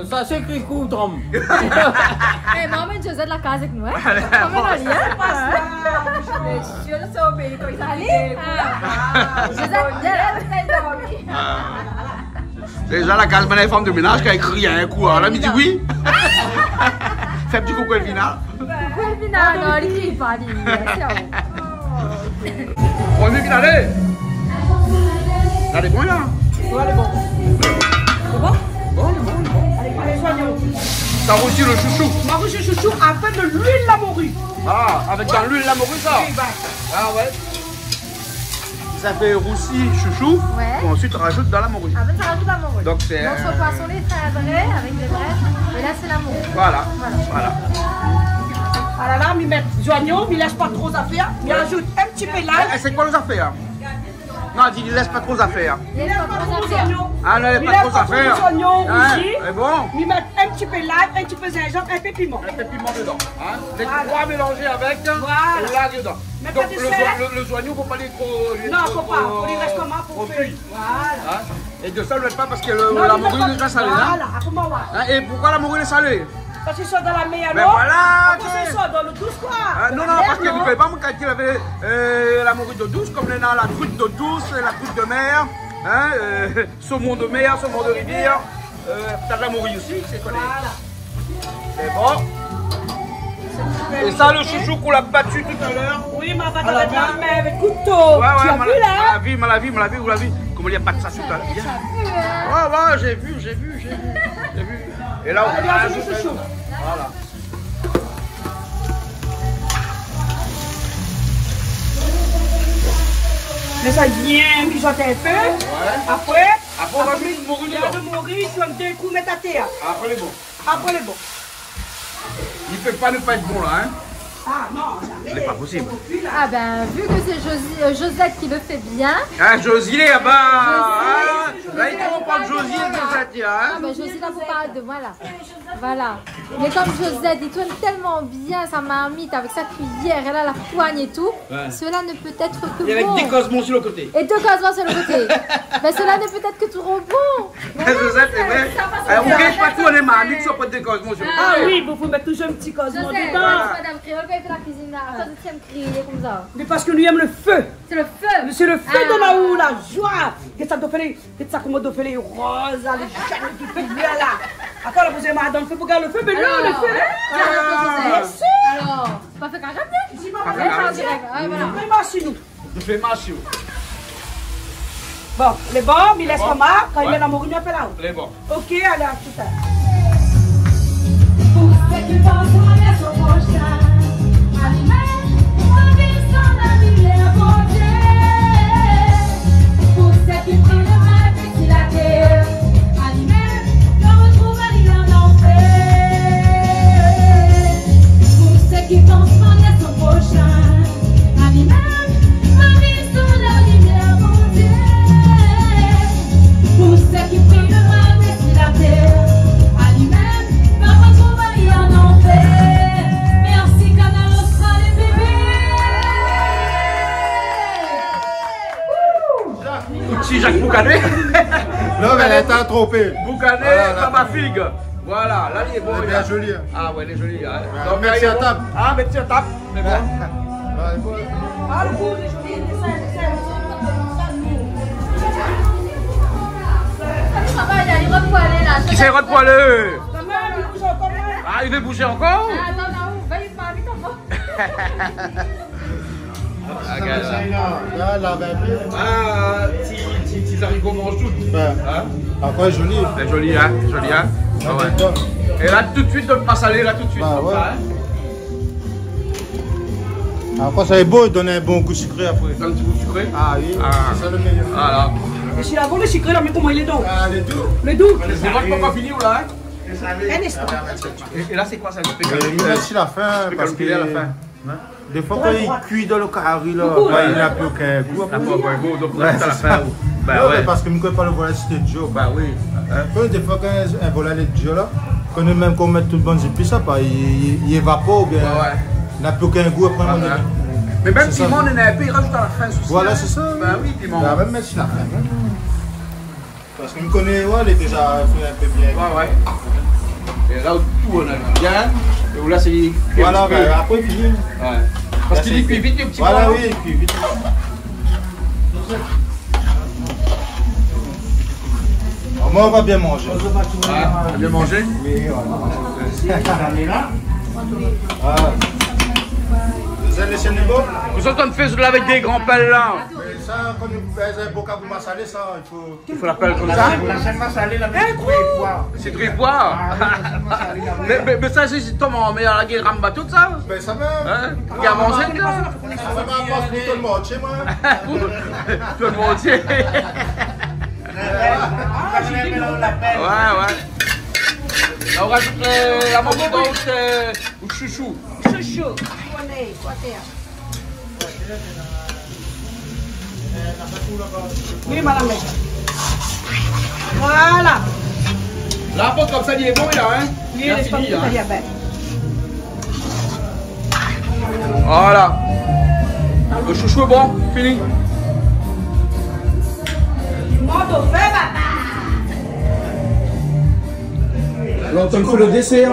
Sa, sé écrit coup, trompe. Eh, maman, Josette la kaz avèk nou, hein. Allez, maman, bon. Allez, ah. Josette, viens là. Déza, la kaz, bann fanm de ménaz, kan i kri in kou, alor la, mi di oui. Fé in ti koukou Elvina. Koukou Elvina, non, li kri pa, li, sé a ou. Bon, Elvina, alé. Alé, bon, la. Ouais, lé bon. Lé bon ? Bon, lé bon, lé bon. Alé, alé, soignons. Sa rousi le chouchou. Ma rousi le chouchou avèk de l'huile la morue. Ah, avèk de l'huile la morue, sa ? Oui, bah. Ah ouais. Sa fé rousi chouchou, ouais, pou ansuit rajout dan la mori. Apré, sa rajout la mori. Donk, sé, donk, son, euh, poison lé fé vré, avèk dé vré. É la, sé la mori. Voilà, voilà. Voilà. Ah la la, mi mèt zoignon, mi lès pa tro zafèr, mi rajout in ti pé lay. Eh, eh, sé koi lo zafèr ? Non, di, lès pa tro zafèr. Lès pa tro zafèr. Ah, non, lès pa tro zafèr. Mi lès pa tro zoignon rousi. Hein, sé bon. Mi mèt in ti pé lay, in ti pé zinzanm, in pé piman. In pé piman dedan, hein. Voilà. Lé troi mélanzé avèk, voilà, la dedan. Mé donk, pa de sèl. Le zo-, le, le zoignon, fo pa li tro, li tro, non, fo pa, fo li rès konmsa pou kui. Voilà. Hein ? É de sèl, ou mèt pa parske le, la mori lé déza salé, hein ? Non, mé pa, voilà, apré, moin, ouais. Hein, é poukoi la mori lé salé ? Parske i sort dan la mèr, non ? Ben voilà, apré, i sort dan lo dous, koi. Ah, non, non, parske, non, mi koné pa, moin, kan i lavé, euh, la mori d'o dous, konm néna la truite d'o dous, la truite de mer, hein, euh, saumon de mer, saumon de rivière, euh, pétèt la mori osi, sé koné. Voilà. Sé bon. É sa, le chouchou k'ou la bati talèr. Oui, ma bat avèk la min, avèk kouto. Ouais, ouais, ma la vi, ma la vi, ma la vi, ou la vi. Koman li la bat sa talèr. Bien. Ouais, ouais, j'ai vu, j'ai vu, j'ai vu, j'ai vu. É la, ou rajout le chouchou. Voilà. Mé sa bien mijoté in pé. Ouais. Apré, apré, ou rajout le mori dedan. Apré, le mori, ou tourn dé kou, mèt atèr. Apré, lé bon. Apré, lé bon. I pé pa ne pa èt bon, la, hein ? Ah non, zamé. Lé pa posib. Ah ben, vu que c'est Josi-, euh, Josette qui le fait bien. Ah, Josi, lé laba. Josi, hein ? La, i konpran Josi é Josette, hein ? Ah ben, Josi, la, pou parl de moin, la. Voilà. Mé konm Josette, li tourn tèlman bien sa marmit avèk sa kuiyèr, èl la poign é tout. Ouais. Cela ne peut être que bon. É avèk dé kozman su le koté. É dé kozman su le koté. Ben, cela ne peut être que trop bon. Josette, sé vré. Sa i pas bien. Eh, ou gingn pa tourn marmit san pa dé kozman su le koté. Ah oui, bon, fo mèt touzour in ti kozman dedan. Josette, madam kréol, kan i fé la kuizine la, akoz ou èm kriyé konmsa ? Mé parske nou èm le fé. Sé le fé. Sé le fé dan la, ou la joi. Gèt sa, do fé lé Gèt sa koman do fé lé roz, la, lé zone, tout lé koulèr, la. Apré, la, ou la poz in marmit dan le fé pou gard le fé, mé non, le fé, hein. Alor, alor, bien sir. Alor, pa fé karab, hein ? Di pa fé karab. Dirèk, ouais, voilà. Fé marsh, nou. Fé marsh. Bon, lé bon, mi lès konmsa, kan i mèt la mori, mi apèl aou. Lé bon. Ok, alé, a tout a lèr. Pou sèt i pans pa son proshin, alimé, moin viv san lamir Bondié. Pou sèt i pran le mal dési la tèr, Ti Jak Boukané. Non, mé la, té tronpé. Boukané, voilà, la Baba Fig. Voilà, la, lé bon, lé bien zoli, hein. Ah ouais, lé zoli, hein. Ouais, donk, mèt la, lé bon. Sur la table. Ah, mèt sur la table. Mé bon. Ouais, bon. Ah, lo gou lé zoli, lé sin, lé sin. Sa va, li rod pou alé la. Kisa i rod pou alé ? Koman, li bouz ankor, koman ? Ah, li vé bouz ankor ? Ah, non, non, va, li va vit ankor. Ah, gard la. La, la, ben, ah, ti, ti, ti zarigo manz tout. Ben, hein ? Ankor zoli. Lé zoli, hein ? Zoli, hein ? Ah ouais. Bon. É la, tout de suite, donk, masalé, la, tout de suite, bah, konmsa, ouais, hein ? Apré, sa lé bon, i donn in bon gou sikré apré. In ti gou sikré ? Ah oui, ah, sé sa lo méyèr. Voilà. É si la bon, lo sikré la, mé koman i lé dou ? Ah, lé dou. Lé dou. Lé zoli, pa fini, ou la, hein ? In instan. É, é la, sé koi sa ? Euh, mi mèt si la fin, parske, hein, défoi, kan i kui dan lo kari la, bah, i na pli okin gou apré. Na pli okin gou, donk, ouais, sé sa. Bah, non, ouais, mé parske mi koné pa lo volay, si té dir. Bah oui. Hein ? Kan défoi, kan in volay lé dir la, kan mèm kan ou mèt tout bann zépis, sa, bah, i, i, i évapor oubien, ouais, ouais, na pli okin gou apré, ah, ouais. Mé mèm piman, néna in pé, i razout a la fin, sousi, hein. Voilà, sé sa. Bah oui, piman. Bah, mèm si la fin, hein. Parske mi koné, ouais, lé déza fé in pé bien. Ouais, ouais. É la, ou tourn bien. É ou la, sé kui in ti pé. Voilà, bah, apré, fini. Ouais. Parske li kui vit, lo ti pé, hein. Voilà, oui, li kui vit. Au moins, on va bien manger. Ouais, on va bien manger. Oui, voilà. Ah. Zot i fé sa avèk dé gran pèl la. Mé sa, kan nou fé in boka pou masalé, sa, i fo I fo la pèl konmsa. La sèl, la sèl masalé la, mé sé tro époi. Sé tro époi. Ah, oui, la sèl masalé la, oui. Mé, mé, mé sa, sé, sé koman, mé la gèl ranba tout sa ? Ben, sa va. Hein ? Ki la manzé sa ? Sa va, pa pou tout lo moun, sé moin. Pou tout lo moun. Ah, j'ai dit non. Ouais, ouais. La, ou razout, euh, la manzé, euh, ou shoushou. Shoushou. Oui, madame. Voilà. La, konmsa, li lé bon, la, hein ? Oui, la fini, hein ? Voilà. Lo shoushou lé bon, fini. Mont o fé, papa. Alor, ou fé lo désèr.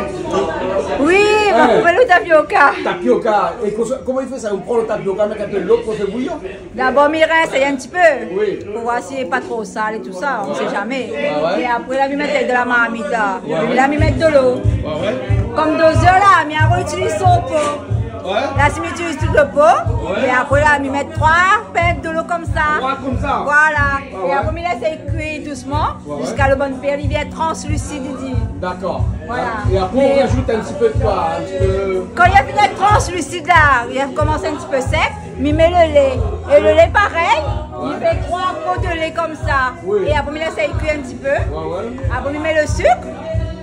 Oui, ma trouvé lo tapioka. Tapioka. É koman, koman i fé sa ? Ou pran lo tapioka, mèt in pé dolo, ou fé bouyi ? Dabor, mi rins in ti pé. Oui. Pou voir si lé pa tro sal é tout sa, on sait jamais. Ah ouais ? É apré, la, mi mèt dan la marmit, la. Ouais, ouais. La, mi mèt dolo. Ouais, ouais. Konm dozèr la, mi aritiz son po. Ouais. La, si mi itiliz tout lo po, ouais, é apré, la, mi mèt troi pint dolo konmsa. Troi konmsa. Voilà. Ah ouais. É apré, mi lès kui dousman. Ouais, ouais. Ziska lo bann pèl i vien translisid, i di. Dakor. Voilà. É apré, ou razout in ti pé de koi, in ti pé ? Kan li la fini èt translisid la, li la komans in ti pé sèk, mi mèt lo lé. É lo lé, parèy, mi fé troi kou de lé konmsa. Oui. É apré, mi lès kui in ti pé. Ouais, ouais. Apré, mi mèt lo sik.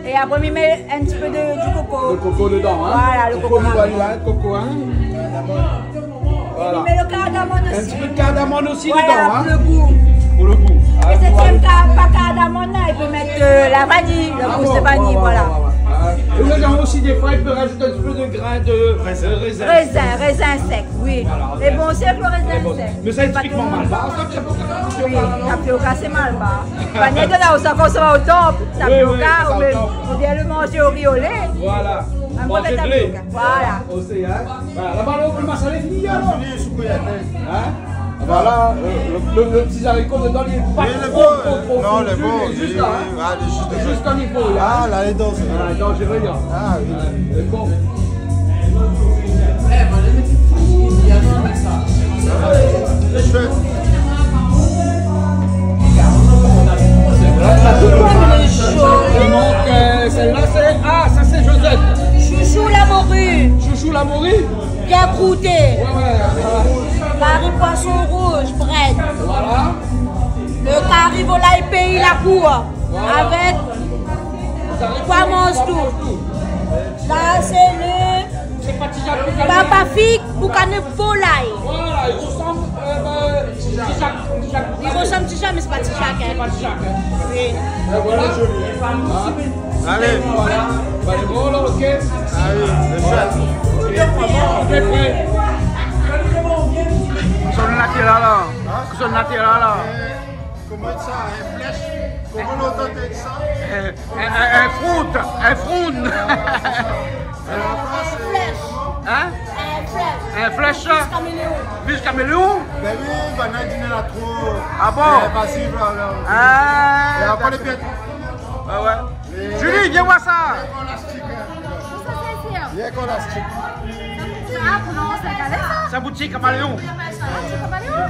É apré, mi mèt in ti pé de, du koko. Lo koko dedan, hein ? Voilà, lo koko. Koko, hein ? Voilà. É mi mèt lo kardamone osi. In ti pé de kardamone osi dedan, hein ? Voilà, pou lo gou. Pou lo gou. Ah, voilà. É si i èm pa kardamone la, i pé mèt, euh, la vaniy, lo gous de vaniy, voilà. Ah bon, ouais, ouais, ouais, ouais. Ah, é ou néna osi défoi, i pé razout in ti pé de grin de, euh, rézin. Rézin, rézin sèk, oui. Voilà, rézin sèk. Lé bon osi avèk lo rézin sèk. Mé sa, sé tipikman malbar, sa, tapioka. Oui, tapioka, sé malbar. Bann nèg la, ou sa, kan ou sava o tanp, tapioka, oui, oui, ou sa, mèm, o tanp, oubien lo manzé o ri o lé. Voilà. Manzé de lé. Voilà. Osi, hein. Voilà, laba, lo, lo masalé fini, alor. Fini, sou kouyèr. Hein ? Voilà, euh, lo, lo, lo ti zariko dedan, li lé pa tro, tro, tro fondu, lé zis la, hein. Oui, lé bon. Non, lé bon, oui, oui, lé zis. Lé zis konm i fo, la, hein. Ah, la, lé dan, sé vré. Lé dan, sé vré, la. Ah, oui. Lé bon. Lé bon. Donk, euh, sèl-la, sé, ah, sa, sé Josette. Shoushou la mori. Shoushou la mori. Bien krouté. Ouais, ouais, ouais. Kari poison rouz, brèd. Voilà. Lo kari volay péi Lakour. Voilà. Avèk kari poison rouz. La, sé lo Papa Fig, boukané volay. Voilà, i rosanm, euh, ben, Ti Jak, Ti Jak. I rosanm Ti Jak, mé sé pa Ti Jak, hein. Sé pa Ti Jak, hein. Oui. Et voilà. Hein ? Allez. Voilà. Bah, lé bon, la, ok. Ah oui, lé bon. Voilà. Ok, prêt. Kosa ou la fé la, la ? Hein ? Kosa ou la fé la, la ? Koman sa, in flèsh ? Koman lontan té di sa ? In, in, in, in front, in front. In flèsh. Hein ? In flèsh. In flèsh, sa ? Fish caméléon. Fish caméléon ? Ben oui, ben, na di na tro. Ah bon ? Eh, vas-y, voilà. Ah, d'accord. Et après, les pieds. Ah ouais. Julie, viens voir ça. Sa, sé, sé, euh, Bien qu'on a stick. Ah, non, sé kalé, sa. Sa bout ti kaméléon. Ah, ti kaméléon.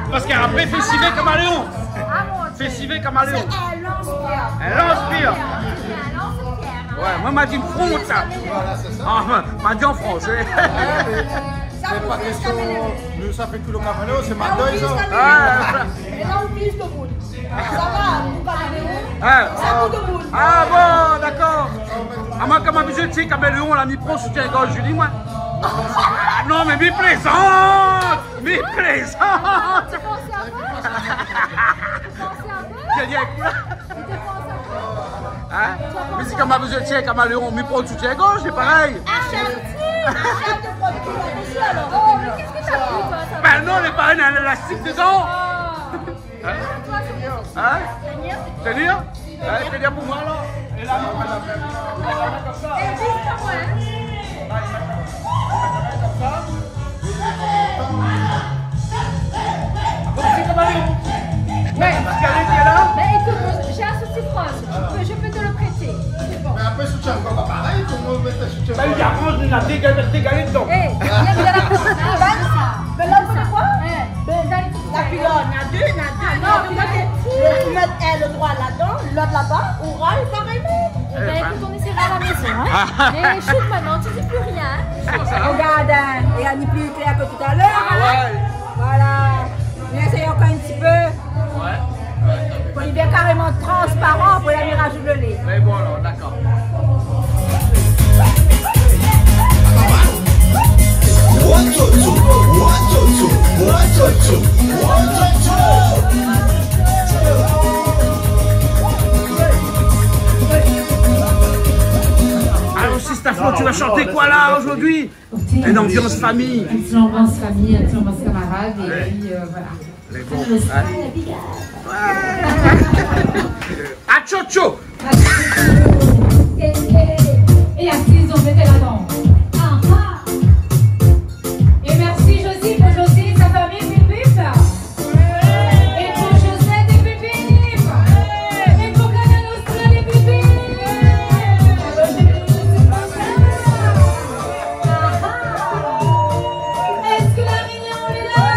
Parske apré, fé sivé kaméléon. Ah, mon Dieu. Fé sivé kaméléon. Sé in lans-pièr. In lans-pièr. In lans-pièr, hein. Ouais, moin, ma di in front, sa. Voilà, sé sa. Ah, ma di an fransé. Sa, sé pa késtion. Nou, sa fé tout lo kaméléon, sé ma doy, sa. Ah, oui, sé kaméléon. Ah. É la, ou plis de bout. Sa va, ou kaméléon ? Ah. Sa bout de bout. Ah bon, d'accord. Ah, moin, kan ma bezoin ti kaméléon, la, mi pran soutien-gorz Julie, moin. Non, mé mi plézant. Mi plézant. Ou pans a koi ? Ou pans a koi ? J'ai dit, écoute, là. Hein ? Mé si kan ma bezoin ti kaméléon, mi pran soutien-gorz, sé parèy. Ashèt, ashèt de produi la-dsi, alor. Oh, mé kosa ke ou la pran, sa ? Ben non, lé pa in élastik dedan. Ah. Hein ? Hein ? Tenir ? Hein, tenir pou moin, alor. É la, non, madame. Bon, sé koman ? Ouais. Parce qu'elle était là. Ben, écoute, moi, j'ai un soutien-gorge. Je peux, je peux te le prêter. C'est bon. Mé apré, soutien-gorz, pa parèy, koman ou mèt in soutien-gorz ? Ben, li aranz, li na dé galèt, dé galèt dedan. Eh, il y a de la, ah, ben, ça. Ben, là, vous savez quoi ? Eh, ben, là, il faut La pilot, na dé, na dé, na dé. Ah non, pilot, lo, ou mèt, eh, lo droi ladan, lot laba, ou ral parèyman. Eh ben, écoute, on essaiera à la maison, hein. Et shoot maintenant, tu dis plus rien, hein. Regarde, hein, il y a ni plus clair que tout à l'heure, hein. Ah ouais. Voilà. On essaye encore un petit peu. Ouais. Fo li vien karéman transparan pou la mi rajout lo lé. Mé bon, alor, dakor. Alors, Sista Flo, tu vas chanter quoi là aujourd'hui ? Une ambiance famille. Une petite ambiance famille, une petite ambiance camarade, et puis, euh, voilà. Lé bon, hein ? Achocho. Et, et, et assise, on mettait la danse. Ah, ah. Et merci Josy, pour Josy et sa famille, bip, bip. Et pour Josette, et bip, bip. Et pour Canal Austral, et bip, bip. Ah, ah. Est-ce que la Réunion est là ?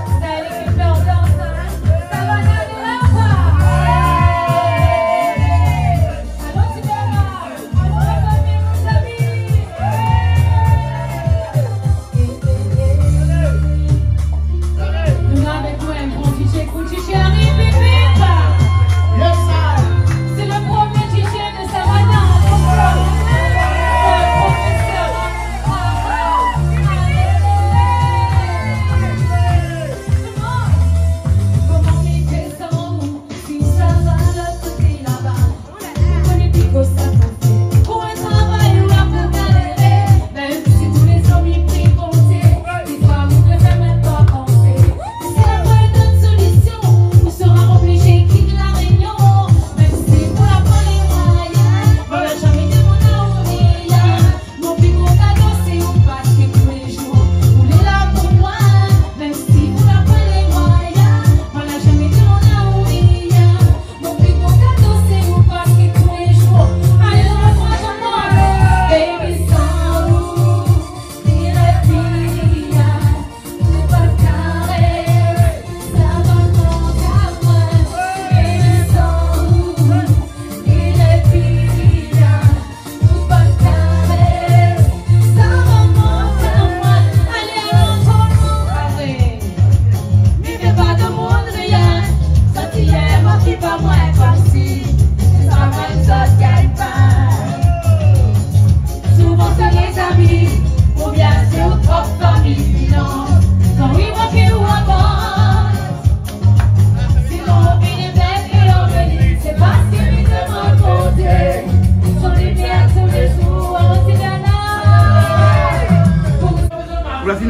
Vous avez les cœurs dans ça, hein ? Ça va, ça va, ça va. Allons, tu peux là. Nou néna avèk nou in gran DJ, gro DJ, ariv, bip, bip. Yes, sir. Sé lo promié DJ de Savannah, profésèr. Koman i fé san ou, si sa va lot koté laba. Koné pi kosa pou fé. Pou in travay ou la pou galéré. Mèm si tout lé zom i pri konté, i fo ou préfèr mèm pa pansé. Si la pa in ot solision, ou sera oblizé kit La Rénion. Mèm si pou la pa lé moiyin, moin la zamé domann aou rien. Mon pi gro kado sé ou, paske tou lé zour ou lé la pou moin. Mèm si pou la pa lé moiyin, moin la zamé domann aou rien. Mon pi gro kado sé ou, paske tou lé zour, a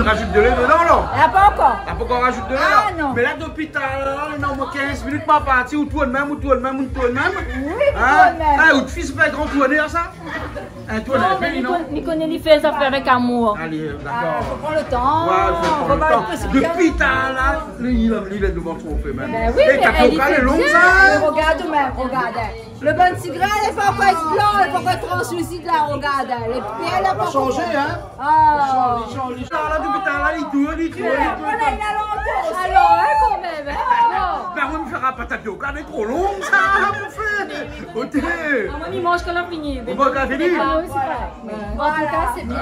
Rajout de lé dedan, la. La pankor. La pankor rajout de lé, la. Ah, non. Mé la, dopi talèr la, non, moin, kinz minit, ma parti, ou tourn mèm, ou tourn mèm, ou tourn mèm. Oui, ou tourn mèm. Ah, out fis i fé gran tournèr, sa. In tournèr, non, mé li, non, li koné, li fé zafèr avèk amour. Alé, dakor. Ah, fo pran le tan. Ouais, fo pran le tan. Dopi talèr la, li, li, li lès le vant tronfé mèm. Ben oui, é mé tapioka, èl i fé lé long, bien, sa. Mé rogard mèm, rogard. Le bann ti grin, lé pankor blan, lé pankor translusid la, rogard, hein. Lé pié la, la pankor shanzé, hein. Ah. Li shanz, li shanz, li shanz. La, dopi talèr la, li tourn, li tourn, li tourn. Voilà, li la lontan osi. Alor, hein, kan mèm, hein. Bon. Ben, moin, mi fé pa tapioka, lé tro long, sa, pou fé. Oté. Ah, moin, mi manz kan la fini. Bon, kan la fini. Ah oui, sé vré. An tou ka, sé bien.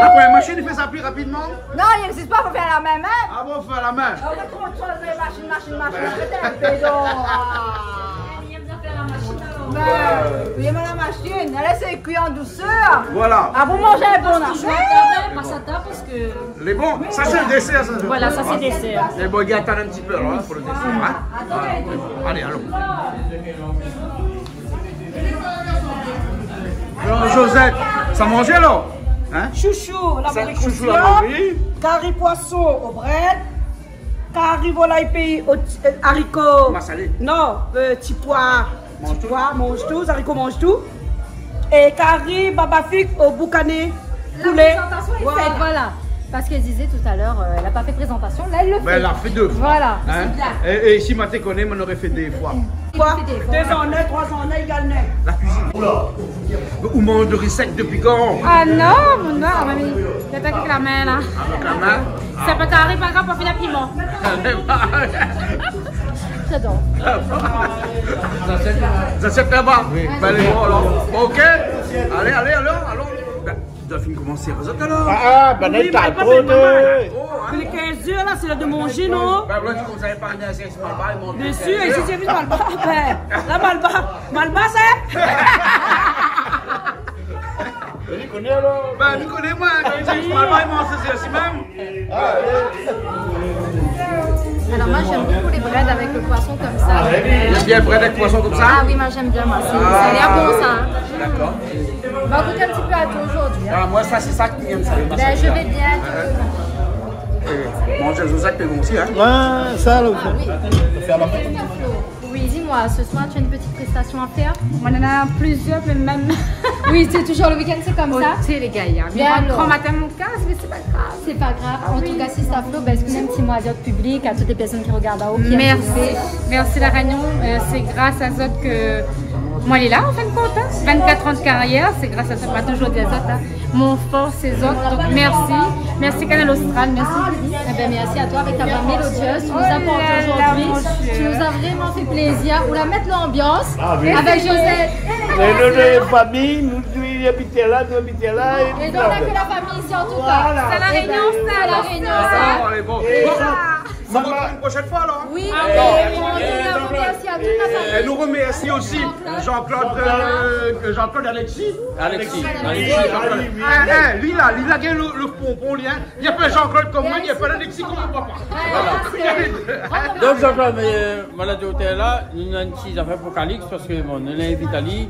La, pou in mashine, i fé sa pli rapidman ? Non, i égzis pa, fo fé a la min, hein. Ah bon, fé a la min. Ah, on contrôle les machines, machines, machines. Pétèt, pédo. Ah. Ben, oui, mé la mashine, èl i kui an dousèr. Voilà. Ah, pou manzé bon, hein. Toujours à table, passe à table parce que... Lé bon, sa sé le désèr, sa. Voilà, sa sé désèr. É bon, i atann in ti pé, alor, hein, pou le désèr, hein. Alé, alon. Alor, Josette, sa manzé, alor ? Hein ? Shoushou, la mori, shoushou, la mori. Kari poison o brèd. Kari volay péi o ti, euh, zariko. Masalé. Non, euh, ti poi. Manz tout. Ti poi, manz tout, zariko, manz tout. É kari babafik o boukané poulé. La présentation est faite, voilà. Parce qu'elle disait tout à l'heure, euh, elle a pas fait de présentation. Là, elle le fait. Ben, èl la fé dé foi. Voilà. Hein ? C'est bien. É, é si moin té koné, moin noré fé dé foi. Koi ? Dé zanèy, troi zanèy, égal nèf. La kuizine. Ou manz de ri sèk dopi kan ? Ah non, mon, non, ah, mami, i atak avèk la min, la. Avèk la min ? Sa pa kari, pa grav, pa fine piman. J'adore. Zasièt laba. Oui. Ben, lé bon, alor. Bon, OK. Alé, alé, alé, alon. Ben, Zot la fine komansé, zot, alor ? Ah, ah, ben, oui, mé pa tro de... Lé kinz èr la, sé lèr de manzé, non ? Ben, voilà, di konmsa, i parl bien, sé Malbar, i manz bien. Bien sir, isi sé Malbar. Ben, la, Malbar, Malbar, sé... Li koné, alor. Ben, li koné, moin, kan i di Malbar, i manz, sé isi mèm. Alors moi, j'aime beaucoup les brèdes avec le poisson comme ça. Ou èm bien brèd avèk poison konmsa ? Ah oui, moi j'aime bien, moi. C'est, ça a l'air bon, ça, hein. D'accord. On va goûter un petit peu à tout aujourd'hui, hein. Ah, moin, sa, sé sa ki mi èm, sa. Ben, je vais bien, tout le monde. Euh, bon, sé sa ki lé bon osi, hein. Ouais, sa, la, ah oui. Fé la... Oui, dis-moi, ce soir, tu as une petite prestation à faire ? Moin néna plizièr, mé mèm... Oui, sé toujour le week-end, sé konmsa. Oté, lé gayar. Mé alor ? Gran matin, mon kaz, mé sé pa grav. C'est pas grave. Ah oui. En tout cas, si sa flo, ben, èskizé in ti mo a zot piblik, à toutes les personnes qui regardent, ah, OK, merci. Merci, La Réunion. Euh, sé gras a zot ke moin lé la, an fin de kont, hein. Vingt-quatre ans de carrière, sé gras a zot, moin la toujour di azot, hein. Mon fors, sé zot, donk mèrsi. Mèrsi Kanal Austral, mèrsi. Eh ben, merci à toi avec ta voix mélodieuse. Tu nous as porté aujourd'hui. Oh là là, mon Dieu. Tu nous as vraiment fait plaisir. Ou la mèt l'ambiance avec Josette. Ah oui. Lé, lé, lé fami, nou, nou abit la, nou abit la, é... Et donc, on a que la famille ici, en tout cas. Voilà. C'est La Réunion, ça, La Réunion, ça. Alé, bon. É bon. Sa, sa va èt in proshèn foi, alor, hein ? Oui, ah, oui, on tient à remercier à toute la famille. É nou romèrsi osi Jean-Claude, euh, Jean-Claude, Alexis. Alexis. Alexis, Alexis, Jean-Claude. Oui, oui. Eh, eh, li la, li la gingn le, le ponpon, li, hein. Li apèl Jean-Claude konm moin, li apèl Alexis konm mon papa. Ouais, voilà, sé... Donk, Jean-Claude, mé, euh, moin la di aou la, nou néna in ti zafèr pou Calix, parske, bon, nou la invit ali.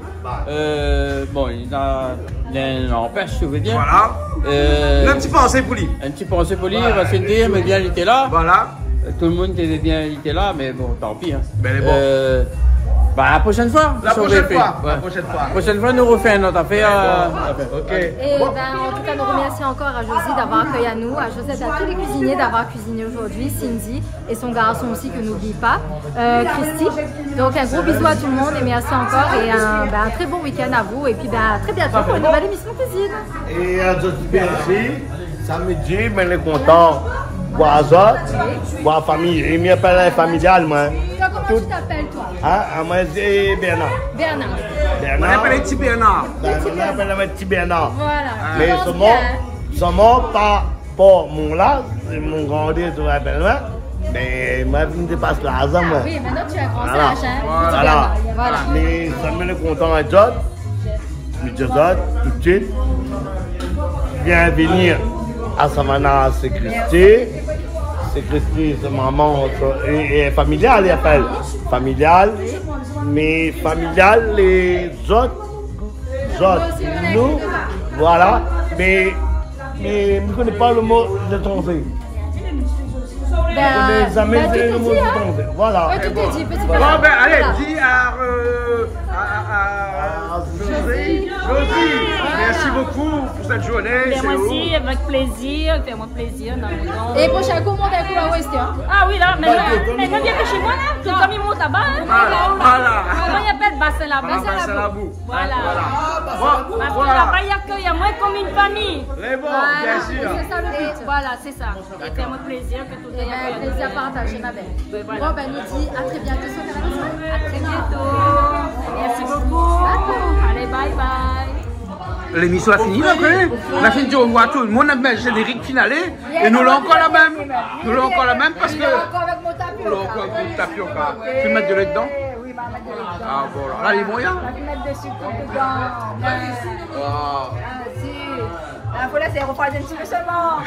Euh, bon, li la, li la in anpèsh, si ou vé dir. Voilà. Euh, in ti pansé pou li. In ti pansé pou li, voilà, parske li té bien, li té la. Voilà. Euh, tout le moun té bien, li té la, mé bon, tanpi, hein. Ben, lé bon. Euh, ben, la proshèn foi, si ou vé fé. La proshèn foi, la proshèn foi. Ouais. Proshèn foi, nou rofé in ot afèr, euh, OK. Eh ben, en tout cas, nous remercions encore à Josy d'avoir accueilli à nous, à Josette, à tous les cuisiniers d'avoir cuisiné aujourd'hui, Cindy et son garçon aussi que n'oublie pas, euh, Christy. Donc un gros bisou à tout le monde et merci encore et un, ben, un très bon week-end à vous et puis, ben, à très bientôt pour une nouvelle émission cuisine. É azot osi, samdi, moin lé kontan voir azot, voir fami, é mi apèl familial, moin. Toi, comment tu t'appelles, toi ? Hein, ah, moin sé Bernard. Bernard. Bernard. Moin apèl Ti Bernard. Ben, moin apèl Ti Bernard. Voilà. Mé solman, solman pa Bon, mon la, sé mon grandi, tout va bien, hein. Mé moin, mi dépas la, moin. Ah oui, maintenant tu es un grand sage, hein. Voilà. Voilà. Mé sa, mi lé kontan èt zot. Mi di azot, tout de suite. Bienvenue à Savannah, sé Christy. Sé Christy, sé momon, sé, é, é familial, li apèl. Familial. Mé familial, lézot, zot, nou, voilà. Mé Mé mi koné pa lo mo zétranzé. Ben, mi koné zamé ben, tout lo mo zétranzé. Voilà. Ouais, tout est dit, petit peu. Bon, ben, allez, dis à, euh, à, à, à José. José, merci beaucoup pour cette journée. Ben, c'est moi aussi, avec plaisir, fais-moi plaisir, non, non. Et prochain coup, on monte un coup à West, hein. Ah oui, là, mais là, mais moi, bien que chez moi, là, tout le temps, il monte là-bas, hein. Voilà, voilà. Comment il appelle, bassin là-bas ? Voilà, bassin Labou. Voilà. Voilà. Bon, voilà. Parce que là-bas, il accueille à moi comme une famille. Les bons, bien sûr. C'est ça le but. Voilà, c'est ça. D'accord. Et fais-moi plaisir que tout le temps. Eh ben, plaisir partagé, ma belle. Ben, voilà. Bon, ben, nous dit à très bientôt sur Kanal Austral. À très bientôt. Merci beaucoup. Allez, bye bye. Lémisyon la fini, la, apré. La fin di, ou voi tout lo moun, mé générik final, é nou la ankor la mèm. Nou la ankor la mèm parske nou la ankor avèk mon tapioka. Ou mèt de lé dedan ? Oui, ma mèt de lé dedan. Ah, voilà. La, lé bon, ya. Ma mèt desi tout dedan. Ah. Ah, si. La, fo lès refroidi in ti pé solman.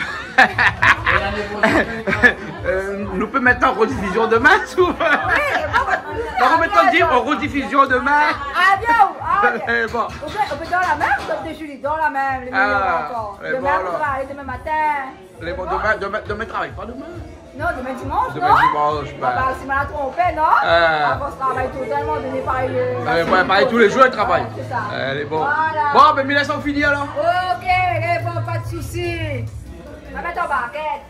Euh, nou pé mèt an redifizyon demin, si ou vé. Oui, bon, bah, non, mé atann, di, an redifizyon demin. Ah, bien, ah, ok. Bon. Ou pé, ou pé dan la mèm, ou pé desi dan la mèm, lé méyèr ankor. Ah, lé bon, alor. Demin, ou va alé demin matin. Lé bon, demin, demin, demin travay pa demin ? Non, demin dimansh, non ? Demin dimansh, bon, ben. Bah, si ma la tronpé, non ? Ah. Avan, travay totalman, donn parèy, euh, ouais, parèy tou lé jour, travay. Ouais, sé sa. Lé bon. Voilà. Bon, ben, mi lès aou fini, alor. Ok, lé bon, pa de sousi. Ma mèt an barkèt.